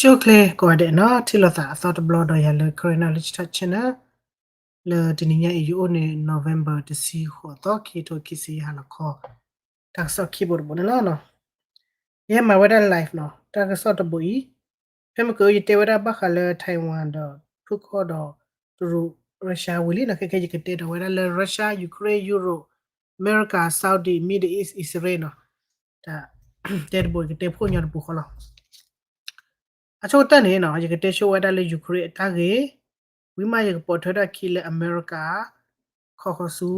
ကၠိၣ်ချ့ကိးဂၤဒဲးနီၤ, ထံၣ်လိာ်သးအသီတဘျီဒီးယၤလၢ Karen Knowledge Talk Channel လၢတနံၤညါအံၤ ယအိၣ်န့ၣ် November တဆံဃိးသီ ခံကထိခံဆံယဲၢ်ဟါလီၤခီ, တၢ်ကစီၣ်ခံဘိတဘိန့ၣ်လီၤ. ယဟဲမၤဝဲဒၣ် live နီၤ, တၢ်ကစီၣ်တဘိအံၤ, ဖဲမ့ၢ်ကယတဲဝဲဒၣ်ဘၣ်ဃးလၢ Taiwan ဒီး ဖုၣ်ခီၣ်ဒီး တရူး Russia ဝံၤလံနီၤ, ခဲခဲယကတဲဒီးဝဲဒၣ်လၢ Russia, Ukraine, Europe, America, Saudi, Middle East, Israel နီၤ, တၢ်တဲတဘိ ယကတဲဖှိၣ်ညီတပူၤဃီလီၤ. အဆိကတၢၢ်န့ၣ်နီၤ, ယကတဲဆိဝဲဒၣ်လၢ Ukraine အတၢ်ဂ့ၢ်, ဝံၤမးယကပိာ်ထွဲဒၣ်ခံလၢ America ခီဃီဆူ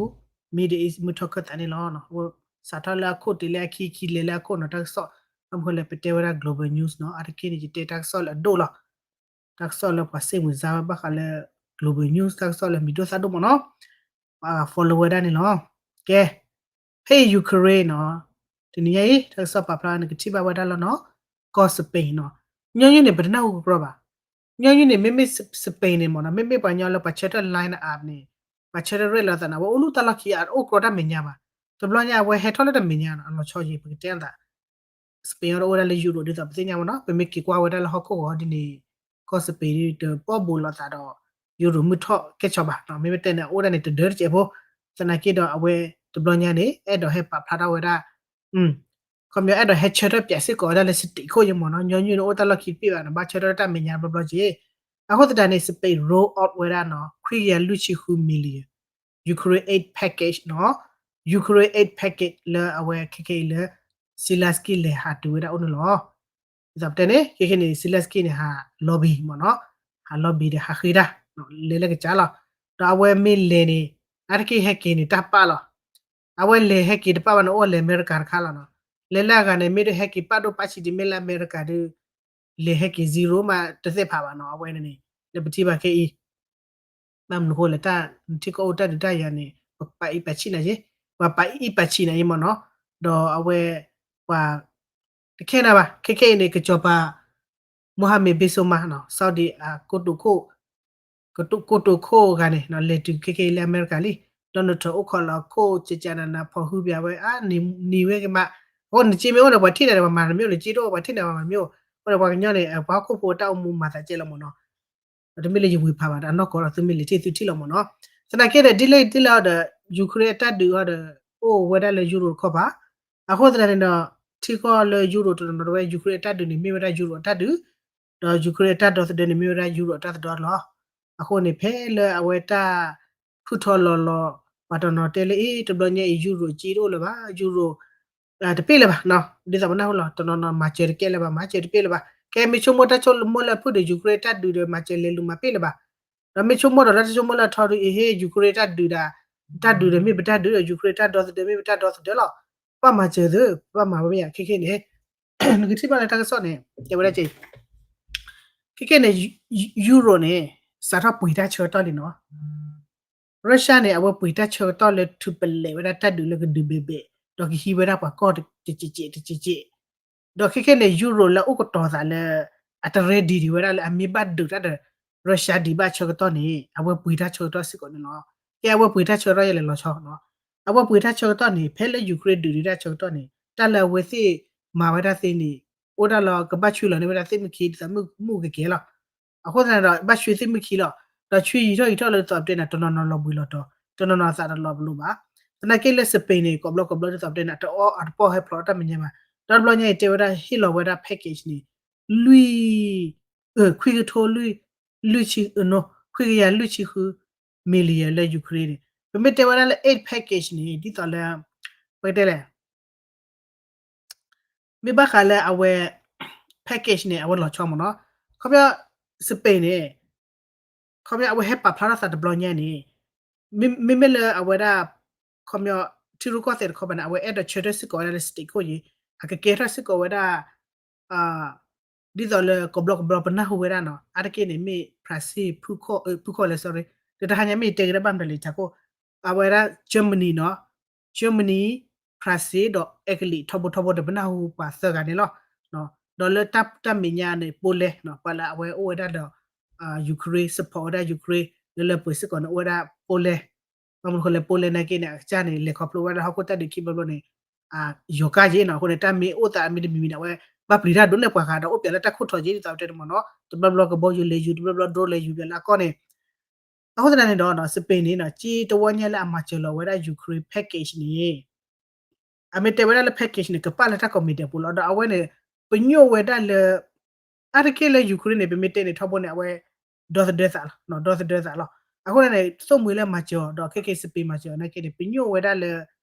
Middle East မုၢ်ထီၣ်ခၢၣ်သးန့ၣ်လီၤ. စးထီၣ်လၢအခိၣ်တ့ၢ်လၢအခံ ခံလဲၤလၢအခိၣ်နီၤ, တၢ်ကစီၣ် ဘၣ်မနုၤဃိလဲၣ် ပတဲဝဲဒၣ် global news နီၤ, အါတက့ၢ်န့ၣ် ယတဲတၢ်ကစီၣ်လၢအဒိၣ်လီၤ. တၢ်ကစီၣ်လၢပှၤစ့ၣ်မုာ်စါဝဲဘၣ်ဃးလၢ global news, တၢ်ကစီၣ်လၢမံၤဒိၣ်သၣ်ဒိၣ်မးနီၤ, ပှၤ follow ဝဲဒၣ်န့ၣ်လီၤ. ကဲ, ဖဲ Ukraine နီၤ, တနံၤညါအံၤ တၢ်ကစီၣ်ပာ်ဖျါန့ၣ် ကထံၣ်ဘၣ်ဝဲဒၣ်လီၤနီၤ, ကီၢ် Spain နီၤ, ညီနုၢ်န့ၣ် ပတနၢ်ဟူကကြီဘၣ်. ညီနုၢ်န့ၣ် မ့မ့ၢ် Spain န့ၣ်မ့ၢ်နီၤ, မ့မ့ၢ်ပှၤကညီလၢပှၤဆၢထၢၣ် line up န့ၣ်, ပှၤဆၢထၢၣ်ရဲၣ်လီၤသးန့ၣ် အဝဲအိၣ်လူၢ်တၢ်လီၢ်ခံ အတအိၣ်ကြီတၢ်မဲာ်ညါဘၣ်. တဘျီညါအဝဲဟဲထီၣ်လၢတၢ်မဲာ်ညါနီၤ, အလီၤဆီယံၤ ပကတဲအသး Spain အံၤဒီးအိၣ်ဝဲဒၣ်လၢ Europe ဒ်သိးပသ့ၣ်ညါမ့ၢ်နီၤ, ပမ့ၢ်က့ၤကွၢ်ဝဲဒၣ်လၢဟီၣ်ခိၣ်ဂီၤဒ်န့ၣ်, ကီၢ် Spain ဒ်တပီၢ်ဘူးလိာ်သးဒီး Europe မုၢ်ထီၣ်ကဲၣ်ဆိးဘၣ်နီၤ, မ့မ့ၢ်တဲန့ၣ် အအိၣ်ဒၣ်န့ၣ်တဒၢတစဲးဖိ, သနာ်က့ဒီးအဝဲတဘျီညါန့ၣ် အဲၣ်ဒိးဟဲပာ်ဖျါထီၣ်ဝဲဒၣ် ခီပညီအဲၣ်ဒိးဟဲဆၢထၢၣ်ပၠးစ့ၢ်ကီးဝဲဒၣ်လၢ state ခိၣ်ယံၤမ့ၢ်နီၤ, ညီနုၢ်န့ၣ်အိၣ်တၢ်လီၢ်ခံတဘ့ၣ်ဘၣ်နီၤ, ဘၣ်ဆၢထၢၣ်တၢ်မဲာ်ညါဘျီဘျီက့ၤ, အဃိသတးန့ၣ် Spain roll out ဝဲဒၣ်နီၤ, ခွံကယၤလွံၢ်ဆံဃု million Ukraine aid package နီၤ, Ukraine aid package လၢအဝဲခဲခဲအံၤလၢ Zelenskyy လဲၤဟးတုၤဝဲဒၣ်အိၣ်န့ၣ်လီၤ. ဒ်သိးပတဲန့ၣ် ခဲခဲန့ၣ် Zelenskyy န့ၣ် ဟး lobby မ့ၢ်နီၤ, ဟး lobby ဒီးဟးဃ့တၢ် လဲၤလၢကစၢ်လီၤ. ဒီးအဝဲမ့ၢ်လဲၤန့ၣ် အါတက့ၢ်ဟဲက့ၤန့ၣ်တၢ်ပာ်လီၤ. အဝဲလဲၤဟဲက့ၤတပာ်ဘၣ်န့ၣ် အိၣ်လဲၤအမဲရကၤတခါလီၤနီၤ. လဲၤလၢအဂၤန့ၣ် မ့ၢ်တဟဲက့ၤပာ်ဒိၣ်ပာ်ဆံးဒံး မ့ၢ်လၢအမဲရကၤဒီး လဲၤဟဲက့ၤ zero မးတသ့ၣ်ဖးဘၣ်နီၤ, အဝဲန့ၣ်န့ၣ် လၢပထံၣ်ဘၣ်ခဲအံၤ ဘၣ်မနုၤဃိလဲၣ် တၢ်နထံကီၢ်အိၣ်တၢ်ဒုးတၢ်ယၤန့ၣ် ပပာ်အံၣ်ပာ်ဆံးနၤယ့, ပှၤပာ်အံၣ်ပာ်ဆံးနၤယ့မ့ၢ်နီၤ, ဒီးအဝဲ ပှၤ တခဲနၤဘၣ် ခဲခဲအံၤန့ၣ် ကစီၤပၤ Mohammed bin Salman နီၤ, Saudi အကိတိာ်ခိၣ် ကတိာ် ကိတိာ်ခိၣ်ဂၤန့ၣ် လဲၤတုၤခဲခဲအံၤလၢအမဲရကၤလံ, Donald Trump အိၣ်ခိးလီၤခိၣ် ကကနန ဖီၣ်ဟုပၠးဝဲ အါ နံၤဝဲကမး, အဃိန့ၣ် က့မ့ၢ်အိၣ်ဒီးပှၤထံၣ်နၤဒီး ပှၤမၤတမ့ၢ်အိၣ်န့ၣ် က့တအိၣ်ပှၤထံၣ်နၤပှၤမၤတမ့ၢ်အိၣ်, အဃိန့ၣ် ပှၤကညီန့ၣ် ပှၤဟီၣ်ခိၣ်ဖိတၢ်အိၣ်မူမၤသးကဲလီၤမ့ၢ်နီၤ, တမ့ၢ်လၢယဝံၤဖးဘၣ်ဒီး အနီၢ်ကီၢ်ဒီးသုမ့ၢ်လဲၤထံၣ်သုထံၣ်လီၤမ့ၢ်နီၤ, သနာ်က့ဒီး ဒ်လဲၣ်ဒ်လဲၣ်ဒီး Ukraine အတၢ်ဒုးအီၤဒီး အိၣ်ဝဲဒၣ်လၢ Europe တခီပၤ, အဃိသတးန့ၣ်ဒီး ထံကီၢ်လၢ Europe တနီၤနီၤတဝဲ Ukraine အတၢ်ဒုးန့ၣ် မ့ၢ်ဝဲဒၣ် Europe အတၢ်ဒုး, ဒီး Ukraine အတၢ်ဒီသဒၢန့ၣ် မ့ၢ်ဝဲဒၣ် Europe အတၢ်သဒီလီၤ. အဃိန့ၣ် ဖဲလၢအဝဲတၢ်ဖုၣ်ထီလီၤလီၤ ပှၤတနီၤတဲလၢ အ့ တဘျီညါအံၤ Europe က့တအိၣ်လၢၤဘၣ်, Europe တပ့ၢ်လၢၤဘၣ်, ဒ်သိးပနၢ်ဟူလီၤ တနီၤနီၤမၤစၢၤတကဲလၢၤဘၣ်, မၤစၢၤတပ့ၢ်လၢၤဘၣ်, ကဲမ့ၢ်ဆိကမိၣ်တၢ်ဆိကမိၣ်လၢအဖုၣ်ဒီး Ukraine တၢ်ဒုးဒီး မၤစၢၤလဲၤလူၤမၤပ့ၢ်လၢၤဘၣ်, ဒီးမ့ၢ်ဆိကမိၣ်ဒီးတၢ်ဆိကမိၣ်လၢအထီဒီး အ့ဟ့ Ukraine တၢ်ဒုးဒၣ်, တၢ်ဒုးဒီးမ့ၢ်ပတၢ်ဒုးဒီး Ukraine တၢ်ဒီသဒၢမ့ၢ်ပတၢ်ဒီသဒၢလီၤ, ပဘၣ်မၤစၢၤသု, ပဘၣ်မၤဝဲမ့ၢ်ယါ ခဲခဲန့ၣ် နကထံၣ်ဘၣ်လၢတၢ်ကစီၣ်န့ၣ် တဲဝဲဒၣ်က့ ခဲခဲန့ၣ် Europe န့ၣ် စးထီၣ်ပှ့ၤတၢ်ဆၢကတီၢ်လံနီၤ, Russia န့ၣ် အဝဲပှ့ၤတၢ်ဆၢကတီၢ်လၢထုးပလဲၤဝဲဒၣ်တၢ်ဒုးလၢကဒုးဘ့ၣ်ဘ့ၣ်, ဒီးကဟံးဝဲဒၣ်ပှၤကီၢ်တစဲးစဲးတစဲးစဲး, ဒီးခဲခဲန့ၣ် Europe လၢအိၣ်ကတီၤသးလၢ အတreadyဒံးဝဲဒၣ်လၢအမ့ၢ်ဘၣ်ဒုးတၢ်ဒီး Russia ဒံးဘၣ်ဆၢကတီၢ်န့ၣ် အဝဲပှ့ၤတၢ်ဆၢကတီၢ်စ့ၢ်ကီးန့ၣ်လီၤ. ကဲအဝဲပှ့ၤတၢ်ဆၢကတီၢ်ယဲလဲၤလီၤဆီနီၤ, အဝဲပှ့ၤတၢ်ဆၢကတီၢ်န့ၣ် ဖဲလၢ Ukraine ဒုးဒံးတၢ်ဆၢကတီၢ်န့ၣ် တၢ်လၢအဝဲသ့ၣ်မၤဝဲဒၣ်သ့န့ၣ် အိၣ်ဒၣ်လီၤကဘၣ်ဆွံလီၤန့ၢ်ဝဲဒၣ်သ့ၣ်မုၢ်ခံ ဒ်သိးမုၢ်ကကဲလီၤ. အဃိသတးဒီး ဘၣ်ဆွံသ့ၣ်မုၢ်ခံလီၤ. ဒီးဆွံယံာ်ထီၣ်ယံာ်ထီၣ်လၢဒ်သိးပတဲန့ၣ် တနီၤနီၤလီၤဘှံးလီၤတီၤ, တနီၤနီၤသးတလီၤပလိာ်ဘၣ်. သနာ်က့လၢ Spain န့ၣ် ကိးဘျီကိးဘျီဒ်သိးပတဲန့ၣ် တအီၣ်အတပီၢ်ဟဲဖျိးတၢ်မဲာ်ညါဘၣ်. ဒီးတဘျီညါအံၤတဲဝဲဒၣ်ဟ့ၣ်လီၤဝဲဒၣ် package န့ၣ် လွံၢ် ခွံကထိလွံၢ် လွံၢ်ဆံ ခွံကယၤလွံၢ်ဆံဃု million လၢ Ukraine န့ၣ် ပမ့ၢ်တဲဝဲဒၣ်လၢ aid package န့ၣ် ဒ်သိးလၢ ပကတဲလဲၣ် မ့ၢ်ဘၣ်ဃးလၢအဝဲ package န့ၣ် အဝဲလီၤဆီမ့ၢ်နီၤ. ခီပညီ Spain န့ၣ် ခီပညီအဝဲဟဲပာ်ဖျါထီၣ်သးတဘျီညါန့ၣ် မ့မ့ၢ်လၢအဝဲဒၣ် ခီပညီ ထံရူၢ်ကီၢ်သဲးတခီပၤန့ၣ် အဝဲအဲၣ်ဒိးဆၢထၢၣ်စ့ၢ်ကီးဝဲဒၣ်လၢ state ခိၣ်ယံၤ အကကဲထီၣ်စ့ၢ်ကီးဝဲဒၣ် ဒ်သိးလၢကိးဘျီကိးဘျီပနၢ်ဟူဝဲဒၣ်နီၤ အါတက့ၢ်န့ၣ် မ့ၢ် France ဖုၣ်ခီၣ် ဖုၣ်ခီၣ်လဲၣ် sorry ဒီးတဟါညါမ့ၢ်ယတဲက့ၤတၢ်ဘၣ်မတၤလဲၣ် ဆၢခိၣ် အဝဲဒၣ် Germany နီၤ Germany, France ဒီး Italy ထီဘိထီဘိဒီးပနၢ်ဟူပှၤသၢဂၤန့ၣ်လီၤ. ဒီးလၢတၢ်မဲာ်ညါန့ၣ် Poland နီၤ ပှၤလၢအဝဲအိၣ်ဝဲဒၣ်ဒီး Ukraine support ဝဲဒၣ် Ukraine လၢလၢပှဲၤစ့ၢ်ကီးန့ၣ် အိၣ်ဝဲဒၣ် Poland ဘၣ်မနုၤဃိလဲၣ် Poland နာ်က့န့ၣ် အကစၢ်န့ၣ် လဲၤခီဖျိဝဲဒၣ်ဟီၣ်ခိၣ်တၢ်ဒုးခံဘျီဘျီန့ၣ် ယိၤကါယ့ၣ်နီၤ အဃိန့ၣ် တၢ်မ့ၢ်အိၣ်သးမ့ၢ်တမံၤမံၤန့ၣ် အဝဲ ဘၣ်ပျံၤတၢ်ဒိးန့ၢ်ပှၤဂၤဒီး အိၣ်ပၠးလၢတၢ်ခိၣ်ထီးက့ ဒ်သိးပတဲန့ၣ်မ့ၢ်နီၤ, တဘျီဘျီကဘီယူၤလဲၤယူၤ တဘျီဘျီ drone လဲၤယူၤပၠးလၢအကီၢ်န့ၣ် အဃိသတးန့ၣ်ဒီး Spain န့ၣ်နီၤ က့တဝီညါလၢအမၤစၢၤလီၤဝဲဒၣ် Ukraine package န့ၣ် အမ့ၢ်တဲဝဲဒၣ်လၢ package န့ၣ် ကပာ်လၢတၢ်ကိးမံၤဒဲးပူၤလီၤ. ဒီးအဝဲန့ၣ် ပညိၣ်ဝဲဒၣ်လၢ အါတက့ၢ်လၢ Ukraine န့ၣ် ပမ့ၢ်တဲန့ၣ် ထီဘိန့ၣ် အဝဲ ဒီသဒၢသးလီၤ, ဒီသဒၢသးလီၤ. အဃိန့ၣ် သိၣ်မှံၤလၢမၤစၢၤအီၤ ဒီးခဲက့ Spain မၤစၢၤအီၤနာ်က့န့ၣ် ပညိၣ်ဝဲဒၣ်လၢ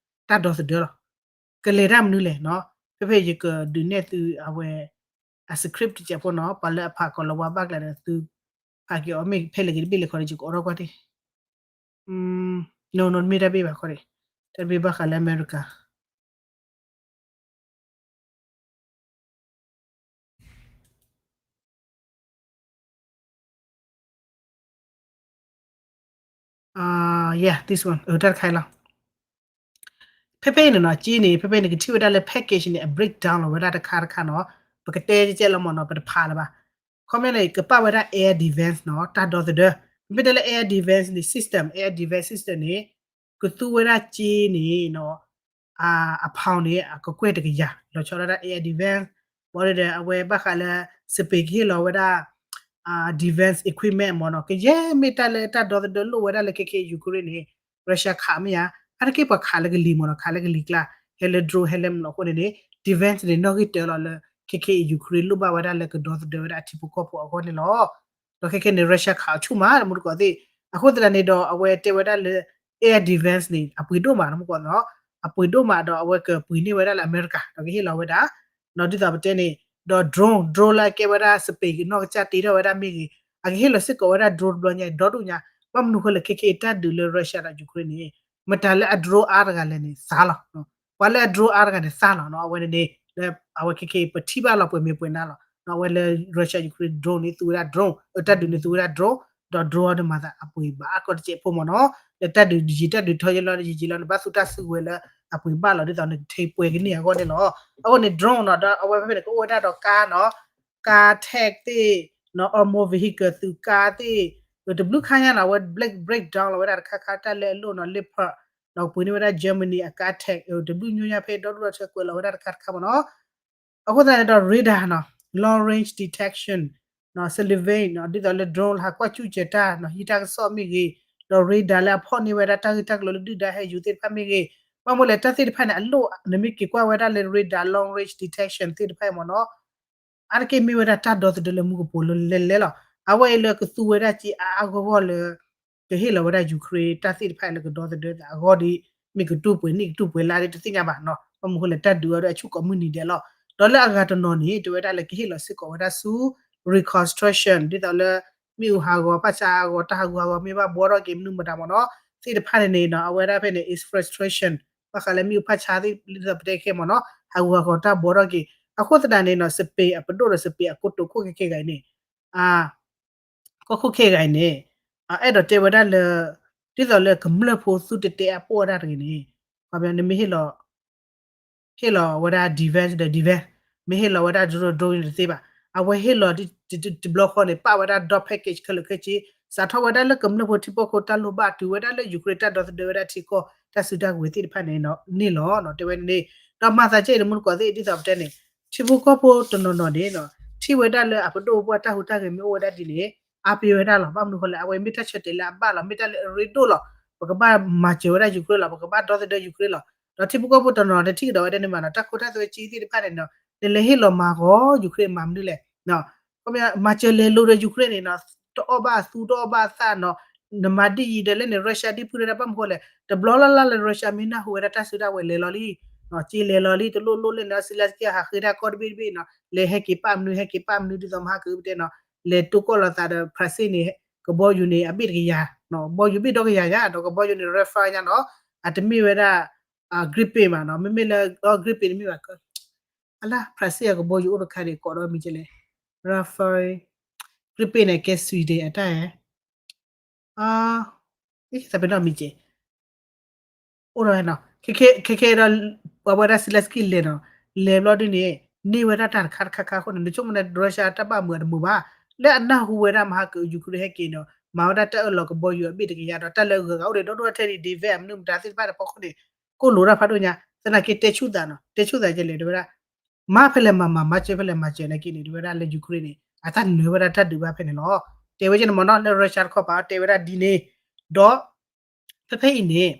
တၢ်ဒီသဒၢလီၤ. ကလဲၤတၢ်မနုၤလဲၣ်နီၤ, ဖဲဖဲယကဒုးနဲၣ်သုအဝဲ အ script တစဲးဖိနီၤ, ပှၤလၢအဖးကီးလီၤဝါဘၣ်ကျါဒီးသု ဖးက့ၤအီၤ မ့ၢ်ဖဲလဲၣ်က့ၤတဘ့ၣ်လဲၤခီဒီး ယကအိးထီၣ်ကွၢ်တ့ၢ် no no မ့ၢ်တၢ်ဘ့ၣ်ဘၣ်ခီဒီး တၢ်တဘ့ၣ်ဘၣ်ဃးလၢအမဲရကၤ yeah this one တၢ်တခါအံၤလီၤ. ဖဲဖဲအံၤန့ၣ်နီၤ က့န့ၣ် ဖဲဖဲန့ၣ် ကထံၣ်ဝဲဒၣ်လၢ package န့ၣ် အ breakdown လီၤဝဲဒၣ်တခါတခါနီၤ, ပကတဲကဲလီၤမ့ၢ်နီၤ ပတဖးလၢၤဘၣ်. ခီပညီန့ၣ် ကပာ်ဝဲဒၣ် air defense နီၤ တၢ်ဒီသဒၢ, မ့မ့ၢ်တဲလၢ air defense န့ၣ် system air defense system န့ၣ် ကသူဝဲဒၣ်က့န့ၣ်နီၤ အ pound န့ၣ် အကကွဲၢ်တကယၤ လီၤဆီဒၣ်တၢ် air defense, ဘၣ်ဒီးအဝဲဘၣ်ဃးလၢ Spain ကဟ့ၣ်လီၤဝဲဒၣ် defense equipment မ့ၢ်နီၤ, ကယဲၢ်မ့ၢ်တၢ်လၢတၢ်ဒီသဒၢလိၣ်ဝဲဒၣ်လၢခဲခဲ Ukraine န့ၣ် Russia ခးမ့ၢ်ဧါ, အါတက့ၢ်ပှၤခးလၢကလံၤမ့ၢ်နီၤ, ခးလၢကလံၤကျါ ဟဲလၢ drone ဟဲလၢမနုၤအဃိန့ၣ်န့ၣ် defense န့ၣ် နီၣ်ဂံၢ်တၢလီၤလၢ ခဲခဲအံၤ Ukraine လိၣ်ဘၣ်ဝဲဒၣ်လၢကဒီသဒၢဝဲဒၣ်အထံဖိကီၢ်ဖိအဂီၢ်န့ၣ်လီၤ. ဒီးခဲခဲန့ၣ် Russia ခးအီၤဆူၣ်မး တမူတကိးသ့ၣ်, အဃိသတးန့ၣ်ဒီး အဝဲတဲဝဲဒၣ်လၢ air defense န့ၣ် အပှ့ၤဒိၣ်မး တမူတကိးနီၤ, အပှ့ၤဒိၣ်မးဒီးအဝဲကပှ့ၤန့ၢ်ဝဲဒၣ်လၢအမဲရကၤ ဒီးကဟ့ၣ်လီၤဝဲဒၣ် ဒီးဒ်သိးပတဲန့ၣ် ဒီး drone drone လၢအကဲဝဲဒၣ် Spain ကနီၢ်ကစၢ်တ့ထီၣ်ဝဲဒၣ်မ့ၢ်ဂ့ၤ, အကဟ့ၣ်လီၤစ့ၢ်ကီးဝဲဒၣ် drone တဘျီညါ ဒီဒူၣ်ညါ, ဘၣ်မနုၤဃိလဲၣ် ခဲခဲအံၤတၢ်ဒုးလၢ Russia ဒီး Ukraine န့ၣ် မတၤလၢအ drone အါတဂၤလဲၣ်န့ၣ် သါလီၤ. ပှၤလၢအ drone အါတဂၤန့ၣ် သါလီၤနီၤ, အဝဲန့ၣ်န့ၣ် လၢအဝဲခဲခဲအံၤ ပထံၣ်ဘၣ်လီၤပှဲၤမ့ၢ်ပှဲၤနါလီၤ. အဝဲလၢ Russia Ukraine drone န့ၣ် သူဝဲဒၣ် drone, တၢ်ဒုးန့ၣ်သူဝဲဒၣ် drone, ဒီး drone အီၤန့ၣ်မၤသးအပှ့ၤဘၣ်အါကီၢ်တစဲးဖိမ့ၢ်နီၤ, လၢတၢ်ဒုးယံာ်တၢ်ဒုးထီယဲလီၤ ယံာ်ယံာ်လီၤန့ၣ် ဘၣ်သူတၢ်စုကဝဲၤလၢအပှ့ၤဘၣ်လီၤ ဒ်သိးန့ၣ် ကထံပှဲၤကန့ၢ်အဂီၢ်န့ၣ်လီၤ. အဃိန့ၣ် drone နီၤ ဒီးအဝဲဖဲဖဲန့ၣ် ကအိၣ်ဝဲဒၣ်ဒီးကါနီၤ, ကါ tank သ့ၣ်နီၤ, armor vehicle သုးကါသ့ၣ်, တဘျုးခါညါနီၤ အဝဲ break break down လီၤဝဲဒၣ်တခါခါ တၢ်လၢအလိၣ်နီၤ Leopard နီၤ ပှ့ၤန့ၢ်ဝဲဒၣ် Germany အကါ tank တဘျုးညိညါဖဲဒီဒူၣ်ဒီထၢကွဲးလီၤဝဲဒၣ်တခါတခါမ့ၢ်နီၤ. အဃိသတးန့ၣ်ဒီး radar နီၤ long range detection နီၤ surveillance နီၤ ဒ်သိးလၢ drone လၢဟးကွၢ်ကၠူၣ်စၢၤတၢ်နီၤ ဟံးတၢ်ကစီၣ်မ့ၢ်ဂ့ၤ, ဒီး radar လၢအဖီၣ်န့ၢ်ဝဲဒၣ်တၢ်ဂ့ၢ်တၢ်ကျိၤလၢဒုၣ်ဒါဟဲယူၤသ့ၣ်တဖၣ်မ့ၢ်ဂ့ၤ, ဘၣ်မနုၤလဲၣ် တၢ်သ့ၣ်တဖၣ်န့ၣ် အလိၣ် နမ့ၢ်က့ၤကွၢ်ဝဲဒၣ်လၢ radar long range detection သ့ၣ်တဖၣ်အံၤမ့ၢ်နီၤ အါတက့ၢ်မ့ၢ်ဝဲဒၣ်တၢ်ဒီသဒၢလၢမူကပိာ်လၢလဲၤလဲၤလီၤ. အဝဲအံၤလၢကသူဝဲဒၣ်က့အါအါဂီၢ်ဂီၢ်လၢ ကဟ့ၣ်လီၤဝဲဒၣ် Ukraine တၢ်သ့ၣ်တဖၣ်လၢကဒီသဒၢသးအဂီၢ်ဒီး မ့ၢ်ကတူၢ်ပှဲၤနံၣ်ကတူၢ်ပှဲၤလါဒီးတသ့ၣ်ညါဘၣ်နီၤ. ဘၣ်မနုၤဃိလဲၣ် တၢ်ဒုးအီၤဒီးအဆူၣ်ကိးမုၢ်နံၤဒဲးလီၤ. ဒီးလၢအဂၤတနီၤန့ၣ် တဲဝဲဒၣ်လၢကဟ့ၣ်လီၤစ့ၢ်ကီးဝဲဒၣ်ဆူ reconstruction ဒ်သိးလၢ မ့ၣ်အူဟးဂီၤ ဖၣ်ဆါဟးဂီၤ တၢ်ဟးဂူာ်ဟးဂီၤမ့ၢ်ဘၣ်ဘှီထီၣ်က့ၤမနုၤမတၤမ့ၢ်နီၤ သ့ၣ်တဖၣ်န့ၣ်န့ၣ်နီၤ အဝဲဒၣ်ဖဲန့ၣ် is frustration ဘၣ်ဃးလၢမ့ၣ်အူဖၣ်ဆါသ့ၣ်ဒ်သိးပတဲခဲမ့ၢ်နီၤ ဟးဂူာ်ဟးဂီၤတၢ်ဘှီထီၣ်က့ၤ အဃိသတးန့ၣ်နီၤ Spain အပဒိၣ်ဒီး Spain အကိတိာ်ခိၣ်ခဲခဲဂၤအံၤန့ၣ် ကီၢ်ခိၣ်ခဲဂၤအံၤန့ၣ် အအဲၣ်ဒိးတဲဝဲဒၣ်လၢ ဒ်သိးလၢကမျၢၢ်ဖိသုတတဲအပိၢ်ဝဲဒၣ်တဂ့ၤန့ၣ် နမ့ၢ်ဟ့ၣ်လီၤ ဟ့ၣ်လီၤဝဲဒၣ် defense ဒီး defense မ့ၢ်ဟ့ၣ်လီၤဝဲဒၣ် drone drone န့ၣ်တသ့ဘၣ်. အဝဲဟ့ၣ်လီၤတဘျီဃီန့ၣ် ပာ်ဝဲဒၣ်ဒီ package ခဲလၢာ်ခဲဆ့ စးထီၣ်ဝဲဒၣ်လၢကမျၢၢ်ဖိထံဖိကီၢ်ဖိတၢ်လိၣ်ဘၣ် တုၤဝဲဒၣ်လၢ Ukraine တၢ်ဒီသဒၢဝဲဒၣ်ထံကီၢ် တၢ်စုတၢ်ကဝဲၤသ့ၣ်တဖၣ်န့ၣ်လီၤ တဲဝဲန့ၣ် ဒီးမၤသးကဲအံၤတမူတကိးသ့ၣ် ဒ်သိးပတဲန့ၣ် ထံဖိကီၢ်ဖိတနီၤနီၤန့ၣ် ထံၣ်ဝဲဒၣ်လၢအပဒိၣ်ပှၢ်တၢ်ဟူးတၢ်ဂဲၤမ့ၢ်အိၣ်ဝဲဒၣ်ဒ်န့ၣ် အါပ့ၤဝဲဒၣ်လီၤ. ဘၣ်မနုၤဃိလဲၣ် အဝဲမ့ၢ်တၢ်ဆၢတဲာ်လၢအဘၣ်လီၤ မ့ၢ်တၢ်လၢအရ့ဒိၣ်လီၤ. ပကဘၣ်မၤစၢၤဝဲဒၣ် Ukraine လီၤ ပကဘၣ်ဒီသဒၢ Ukraine လီၤ. ဒီးထံဖိကီၢ်ဖိတနီၤနီၤန့ၣ် ထံၣ်ကဒီးဝဲဒၣ်န့ၣ်မးနီၤ တၢ်ခိတၢ်သွဲက့သ့ၣ်တဖၣ်န့ၣ်နီၤ နလဲၤဟ့ၣ်လီၤမၤဂီၤ Ukraine မၤမနုၤလဲၣ် မၤစၢၤလဲၤလိၤဒီး Ukraine န့ၣ်နီၤ တအီၣ်ဘၣ်အသူတအီၣ်ဘၣ်အသၣ်နီၤ နမၤဒ်အံၤဒီးလၢန့ၣ် Russia ဒ်ဖုၣ်ဒၣ်ဘၣ်မနုၤဃိလဲၣ် တဘျီလၢ်လၢ်လၢ Russia မ့ၢ်နၢ်ဟူဝဲဒၣ်တၢ်စုတၢ်ဝဲၤလဲၤလီၤလံ က့လဲၤလီၤလံ တလိၣ်လိၣ်လဲၣ်န့ၣ် အစံလၢစက့ဟးဃ့တၢ်ကီၢ်တဘ့ၣ်တဘ့ၣ်နီၤ လဲၤဟဲက့ၤပာ်မနုၤ ဟဲက့ၤပာ်မနုၤ ဒ်သိးမဟါကပတဲနီၤ လဲၤတိၢ်ကီၢ်လိာ်သးဒီး France န့ၣ် ကဘီယူၤန့ၣ် အဘ့ၣ်တကယၤ ကဘီယူၤဘ့ၣ်ဒီကယၤညါ ဒီးကဘီယူၤန့ၣ် Rafale ညါနီၤ အတမ့ၢ်ဝဲဒၣ် Gripen မးနီၤ မ့မ့ၢ်လၢ Gripen န့ၣ်မ့ၢ်ဘၣ် အလၢ France အကဘီယူၤအိၣ်တခါန့ၣ် ကိးဒီးမံၤကဲလဲၣ် Rafale Gripen န့ၣ် ကဲ Sweden အတၢ်ဧါ သးပ့ၤနီၣ်မံၤကဲ အိၣ်ဒီးနီၤ ခဲခဲဒီး ပှၤဝဲဒၣ် Zelensky လဲၤနီၤ လဲၤဘျီဒ်န့ၣ် န့ၢ်ဝဲဒၣ်တၢ်တခါတခါခါအဃိန့ၣ် နဆိကမိၣ်န့ၣ် Russia တၢ်ဘၣ်မုာ်အတမုာ်ဘၣ် လၢအနၢ်ဟူဝဲဒၣ်မဟါက Ukraine ဟဲက့ၤနီၤ မၤဝဲဒၣ်တၢ်အၢၣ်လီၤကဘီယူၤအဘ့ၣ်တကယၤဒီး တၢ်လၢအဂုၤအဂၤအိၣ်ဒီး ဒီဒူၣ်ထဲန့ၣ် defense မနုၤမတၤသ့ၣ်တဖၣ်န့ၣ် ဖီခိၣ်န့ၣ် ကိၣ်လိာ်တၢ်ဖးဒိၣ်ညါ သနာ်က့တဲဆူၣ်သးနီၤ တဲဆူၣ်သးကလဲၣ် တဲဝဲဒၣ် မၤဖဲလဲၣ်မၤမၤ မၤစၢၤဖဲလဲၣ်မၤစၢၤနာ်က့န့ၣ် တဲဝဲဒၣ်လၢ Ukraine န့ၣ် အတၢ်နၢၤဝဲဒၣ်တၢ်ဒုးဘၣ်ဖဲန့ၣ်လီၤ. တဲဝဲကန့ၣ်မ့ၢ်နီၤ လၢ Russia တခီပၤ တဲဝဲဒၣ်ဒ်န့ၣ်, ဒီး ဖဲဖဲအံၤန့ၣ်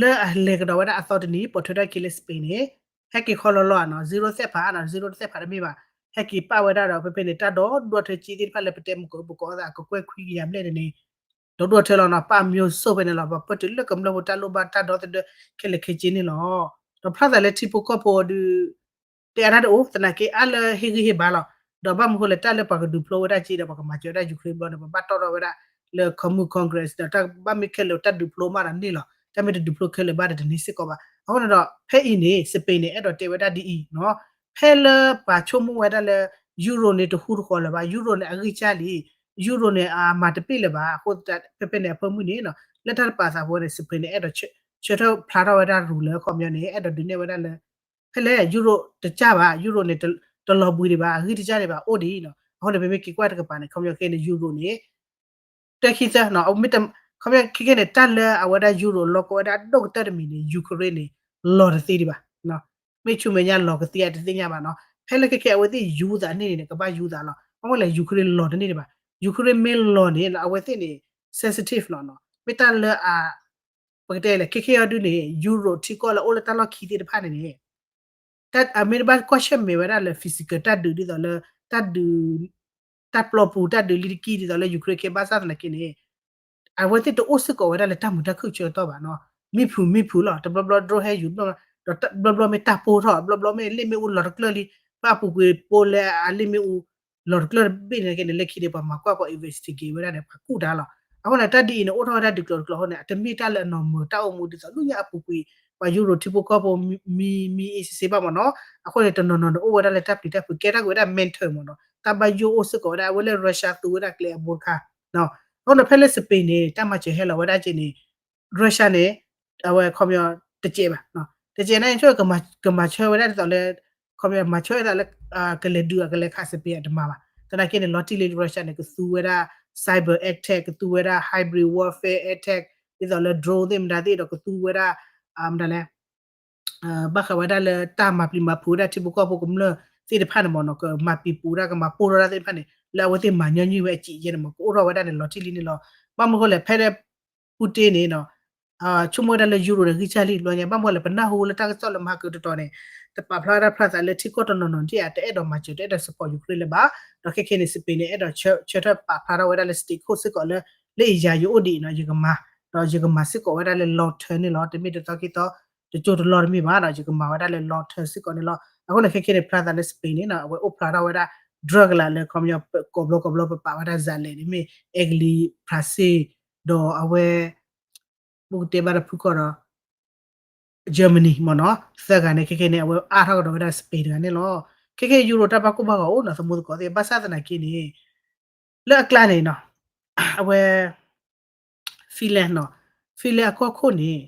လၢအလဲၤကဒီးဝဲဒၣ်အသီတနံၤ ပိာ်ထွဲထီၣ်က့ၤလၢ Spain န့ၣ် ဟဲက့ၤခီလီၤလီၤနီၤ zero သ့ၣ်ဖးနီၤ zero တသ့ၣ်ဖးတမ့ၢ်ဘၣ် ဟဲက့ၤပာ်ဝဲဒၣ်ဒီး ဖဲဖဲန့ၣ် တၢ်ဒီဒူၣ်ထၢက့သ့ၣ်တဖၣ်လၢပတဲမုၢ်ကီၢ်ပကီၢ်သး ကကွဲၢ်ခွံကယၤဘျဲၣ်န့ၣ်န့ၣ် ဒီဒူၣ်ထၢလီၤနီၤ ပာ်မျိုးစုံဖဲန့ၣ်လီၤ ပှၤပၢၢ်တုၤလၢကမျၢၢ်ဖိတၢ်လိၣ်ဘၣ်တၢ်ဒီသဒၢခဲလၢာ်ခဲဆ့န့ၣ်လီၤ. ဒီးဖျါသးလၢထံဖိကီၢ်ဖိဒီး တဲအါတၢ်တအိၣ် သနာ်က့အါလၢဟ့ၣ်ဂံၢ်ဟ့ၣ်ဘါလီၤ. ဒီးဘၣ်မနုၤဃိလဲၣ် တၢ်လၢပှၤကဒုးဖျိဝဲဒၣ်က့ဒီး ပှၤကမၤစၢၤဝဲဒၣ် Ukraine ဘျီန့ၣ် ပဘၣ်တီၣ်ထီၣ်ဝဲဒၣ်လၢ common Congress ဒီးတၢ်ဘၣ်မ့ၢ်ခဲလၢာ် တၢ်ဒုးဖျိမးဒီးန့ၢ်လီၤ. တၢ်မ့ၢ်တဒုးဖျိခဲလၢာ်ဘၣ်ဒီးတန့ၢ်စ့ၢ်ကီးဘၣ်. အဃိန့ၣ်ဒီး ဖဲအံၤန့ၣ် Spain န့ၣ် အဲၣ်ဒိးတဲဝဲဒၣ်ဒ်အံၤနီၤ ဖဲလၢပှၤဆိကမိၣ်ဝဲဒၣ်လၢ Euro န့ၣ် တဟူတဃီၤလၢၤဘၣ် Euro န့ၣ် အဂံၢ်စၢ်လံ Euro န့ၣ် အမၤတပ့ၢ်လၢၤဘၣ်. အဃိဖဲဖဲန့ၣ် အဖၢမုၢ်န့ၣ်နီၤ လၢတၢ်တပာ်သးဖိန့ၣ် Spain န့ၣ် အဲၣ်ဒိးဆၢထၢၣ်ဖျါထီၣ်ဝဲဒၣ်ရူၤလၢအခီပညီန့ၣ် အဲၣ်ဒိးဒုးနဲၣ်ဝဲဒၣ်လၢ ဖဲလဲၣ် Euro တကၢ်ဘၣ် Euro န့ၣ် တလီၤဘှံးဒံးဘၣ် အဂံၢ်တကၢ်ဒံးဘၣ် အိၣ်ဒံးနီၤ. အဃိန့ၣ် ပမ့ၢ်က့ၤကွၢ်တကပၤန့ၣ် ခီပညီခဲန့ၣ် Euro န့ၣ် တၢ်ခံသၢ ခီခဲခဲန့ၣ် တၢ်လၢအဝဲဒၣ် Euro လီၤကီဝဲဒၣ်ဒိၣ်ကတၢၢ်တမံၤန့ၣ် Ukraine န့ၣ် လီၤတသ့ဒံးဘၣ်. မ့ၢ်ဆူမဲာ်ညါလီၤကသ့အတသ့ၣ်ညါဘၣ်နီၤ. ဖဲလၢခဲခဲအဝဲသ့ၣ်ယူၤသးန့ၣ်န့ၣ် ကဘၣ်ယူၤသးလီၤ. အဃိလဲၣ် Ukraine လီၤတန့ၢ်ဒံးဘၣ်. Ukraine မ့ၢ်လီၤန့ၣ် အဝဲသ့ၣ်န့ၣ် sensitive လီၤနီၤ. မ့ၢ်တၢ်လၢအ ပကတဲလဲၣ် ခဲခဲအံၤဒုးန့ၣ် Euro ထံကီၢ်လၢအိၣ်လၢတၢ်လီၢ်ခံသ့ၣ်တဖၣ်န့ၣ်န့ၣ် တၢ်အမ့ၢ်တဘၣ်ကွၢ်ဆၢၣ်မဲာ်ဝဲဒၣ်လၢ physical တၢ်ဒုးဒ်သိးလၢ တၢ်ဒုး တၢ်ပျီပူၤ တၢ်ဒုးလံတကံၢ်ဒ်သိးလၢ Ukraine ခဲဘၣ်ဆၣ်သနာ်က့န့ၣ် အဝဲသ့ၣ်တအိၣ်စ့ၢ်ကီးဝဲဒၣ်လၢတၢ်မုာ်တၢ်ခုၣ်ဆၢကတီၢ်ဘၣ်နီၤ. မံဖုးမံဖုးလီၤ တဘျီဘျီ drone ဟဲယူၤ ဒီးတဘျီဘျီမ့ၢ်တၢ်ပိၢ်ထီၣ် ဘျီဘျီမ့ၢ်လ့ၣ်မ့ၣ်အူလီၤတကျၢၢ်လံ ဘၣ်အပူၤကွံာ်ပိၢ်လၢအလ့ၣ်မ့ၣ်အူ လီၤတကျၢၢ်တဘ့ၣ်န့ၣ်က့န့ၣ် လၢခံန့ၣ် ပှၤမၤကွၢ်ပှၤ investigate ဝဲဒၣ်န့ၣ် ပှၤကူၣ်တၢ်လီၤ. အဃိန့ၣ် တၢ်ဒ်အံၤန့ၣ် အိၣ်ထီၣ်ဝဲဒၣ်ဒုးကျိၤတကျိၤအဃိန့ၣ် အတမ့ၢ်တၢ်လၢအနီၢ်မုာ်တၢ်အိၣ်မူဒ်သိး လၢညါအပူၤကွံာ် ပှၤ Euro ထံဖိကီၢ်ဖိ မံမံအ့စ့စ့ဘၣ်မ့ၢ်နီၤ. အဃိန့ၣ် တနီၤနီၤန့ၣ် အိၣ်ဝဲဒၣ်လၢတၢ်ပျံၤတၢ်ဖုး ကဲထီၣ်က့ၤဝဲဒၣ် mentor မ့ၢ်နီၤ တၢ်ဘၣ်ယိၣ်အိၣ်စ့ၢ်ကီးဝဲဒၣ် အဝဲလၢ Russia သူဝဲဒၣ်ကျဲအဘိတခါ အဃိန့ၣ် ဖဲလၢ Spain န့ၣ် တၢ်မၤစၢၤဟဲလီၤဝဲဒၣ်က့န့ၣ် Russia န့ၣ် အဝဲခီပညီ တစဲးဘၣ် တစဲးန့ၣ် ဆိကမၤဆၢဝဲဒၣ်ဒ်သိးလၢ ခီပညီမၤဆၢဝဲဒၣ်လၢ ကလဲၤဒုးအကလဲၤခး Spain အတမၤဘၣ်. သနာ်က့န့ၣ် လီၤတံၢ်လံ Russia န့ၣ် ကသူဝဲဒၣ် cyber attack ကသူဝဲဒၣ် hybrid warfare attack ဒ်သိးလၢ drone သ့ၣ်မတၤသ့ၣ်ဒီးကသူဝဲဒၣ် မတၤလဲၣ် ဘၣ်ဃးဝဲဒၣ်လၢတၢ်မၤပျံၤမၤဖုးဝဲဒၣ်ထံဖိကီၢ်ဖိကမျၢၢ်သ့ၣ်တဖၣ်န့ၣ်မ့ၢ်နီၤ ကမၤပံၤပူၤဝဲဒၣ် ကမၤပိၢ်ထီၣ်ဝဲဒၣ်သ့ၣ်တဖၣ်န့ၣ် လၢအဝဲသ့ၣ်မၤညီနုၢ်ဝဲအစံးယဲန့ၣ်မ့ၢ် ကအိၣ်ထီၣ်ဝဲဒၣ်န့ၣ် လီၤတံၢ်လံန့ၣ်လီၤ. ဘၣ်မနုၤဃိလဲၣ် ဖဲလၢ Putin န့ၣ် ဆိကမိၣ်ဝဲဒၣ်လၢ Euro န့ၣ် ဂံၢ်စၢ်လံ ဘျီညါ ဘၣ်မနုၤဃိလဲၣ် ပနၢ်ဟူလၢတၢ်ကစီၣ်လၢမဟါကတတီၤန့ၣ် တပာ်ဖျါဝဲဒၣ်ဖျါသးလၢထံကီၢ်တနီၤနီၤဒ်အံၤ တအဲၣ်ဒိးမၤစၢၤ တအဲၣ်ဒိး support Ukraine လၢၤဘၣ်. ဒီးခဲခဲန့ၣ် Spain န့ၣ် အဲၣ်ဒိးဆၢထၢၣ်ပာ်ဖျါထီၣ်ဝဲဒၣ်လၢ state ခိၣ်စ့ၢ်ကီးလၢ လၢအံၤယၤယအိၣ်ဒ်အံၤနီၤ ယကမၤ ဒီးယကမၤစ့ၢ်ကီးဝဲဒၣ်လၢ long term န့ၣ်လီၤ. တမ့ၢ်တသီခံသီ တကၠိတလီၢ်တမ့ၢ်ဘၣ်ဒီး ယကမၤဝဲဒၣ်လၢ long term စ့ၢ်ကီးန့ၣ်လီၤ. အဃိန့ၣ် ခဲခဲန့ၣ် ဖျါသးလၢ Spain န့ၣ်နီၤ အဝဲအိၣ်ဖျါထီၣ်ဝဲဒၣ် drug လၢ ခီပညီ ကိးဘျီကိးဘျီပပာ်ဝဲဒၣ် ဇာတ်လမ်း န့ၣ်မ့ၢ် Italy France ဒီးအဝဲ ပကတဲဘၣ်ဒီးဖုၣ်ကီၢ်ဒီး Germany မ့ၢ်နီၤ သၢဂၤန့ၣ် ခဲခဲန့ၣ် အဝဲအါထီၣ်ကဒီးဝဲဒၣ် Spain တဂၤန့ၣ်လီၤ. ခဲခဲ Euro တၢ်ဘၣ်ကိၢ်ဘၣ်ဂီၤအိၣ်နီၤ သမူသကိးသ့ၣ် ဘၣ်ဆၣ်သနာ်က့န့ၣ် လၢအကျါန့ၣ်နီၤ အဝဲ Finland နီၤ Finland အကီၢ်ခိၣ်န့ၣ်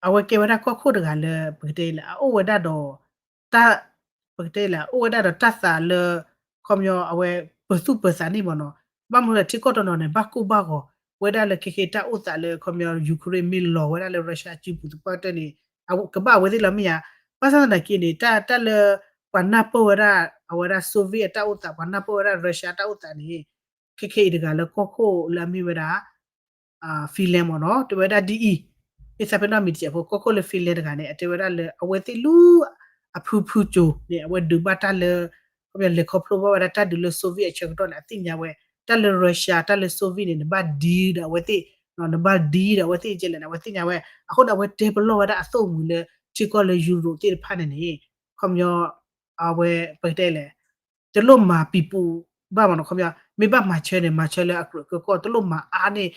အဝဲကဲဝဲဒၣ်ကီၢ်ခိၣ်တဂၤလၢ ပကတဲလဲၣ် အအိၣ်ဝဲဒၣ်ဒီး တၢ် ပကတဲလဲၣ် အိၣ်ဝဲဒၣ်ဒီးတၢ်သးလၢ ခီပညီအဝဲ ပၢၤသူၣ်ပၢၤသးန့ၣ်မ့ၢ်နီၤ ဘၣ်မနုၤလဲၣ် ထံကီၢ်တနီၤန့ၣ် ဘၣ်ကိၢ်ဘၣ်ဂီၤဝဲဒၣ်လၢခဲခဲတၢ်အိၣ်သးလၢ ခီပညီ Ukraine မ့ၢ်လီၤဝဲဒၣ်လၢ Russia စုပူၤသပှၢ်ကတၢၢ်န့ၣ် ကဘၣ်အဝဲသ့ၣ်လီၤမ့ၢ်ဧါ. ဘၣ်ဆၣ်သနာ်က့န့ၣ် တၢ် တၢ်လၢ ပှၤနၢ်ပၢၢ်ဝဲဒၣ် အဝဲဒၣ် Soviet အတၢ်အိၣ်သး ပှၤနၢ်ပၢၢ်ဝဲဒၣ် Russia တၢ်အိၣ်သးန့ၣ် ခဲခဲအံၤတဂၤလၢကီၢ်ခိၣ်လၢအမ့ၢ်ဝဲဒၣ် Finland မ့ၢ်နီၤ တဲဝဲဒၣ်ဒ်အံၤ, မ့ၢ်သးဖဲနီၣ်မံၤတစဲးဖိ ကီၢ်ခိၣ်လၢ Finland တဂၤန့ၣ် အတဲဝဲဒၣ်လၢ အဝဲသ့ၣ်လူ အဖုဖုကၠိၤန့ၣ် အဝဲဒုးဘၣ်တၢ်လၢ ခီပညီလဲၤခီဖျိဘၣ်ဝဲဒၣ်တၢ်ဒုးလၢ Soviet အဆၢကတီၢ်န့ၣ် အသ့ၣ်ညါဝဲ တၢ်လၢ Russia တၢ်လၢ Soviet န့ၣ် နဘၣ်ဒံဒီးအဝဲသ့ၣ် နဘၣ်ဒံဒီးအဝဲသ့ၣ်ကဲလဲၣ်န့ၣ် အဝဲသ့ၣ်ညါဝဲ အဃိန့ၣ် အဝဲတဲပလီၢ်ဝဲဒၣ်အသိၣ်အမူၤလၢ ထံကီၢ်လၢ Europe သ့ၣ်တဖၣ်န့ၣ်န့ၣ် ခီပညီ အဝဲ ပကတဲလဲၣ် တလိၣ်မၤပံၤပူၤဘၣ်မ့ၢ်နီၤ ခီပညီ မ့ၢ်ဘၣ်မၤဆၢန့ၣ် မၤဆၢလၢအကြၢးကကီၢ် တလိၣ်မၤအါန့ၢ်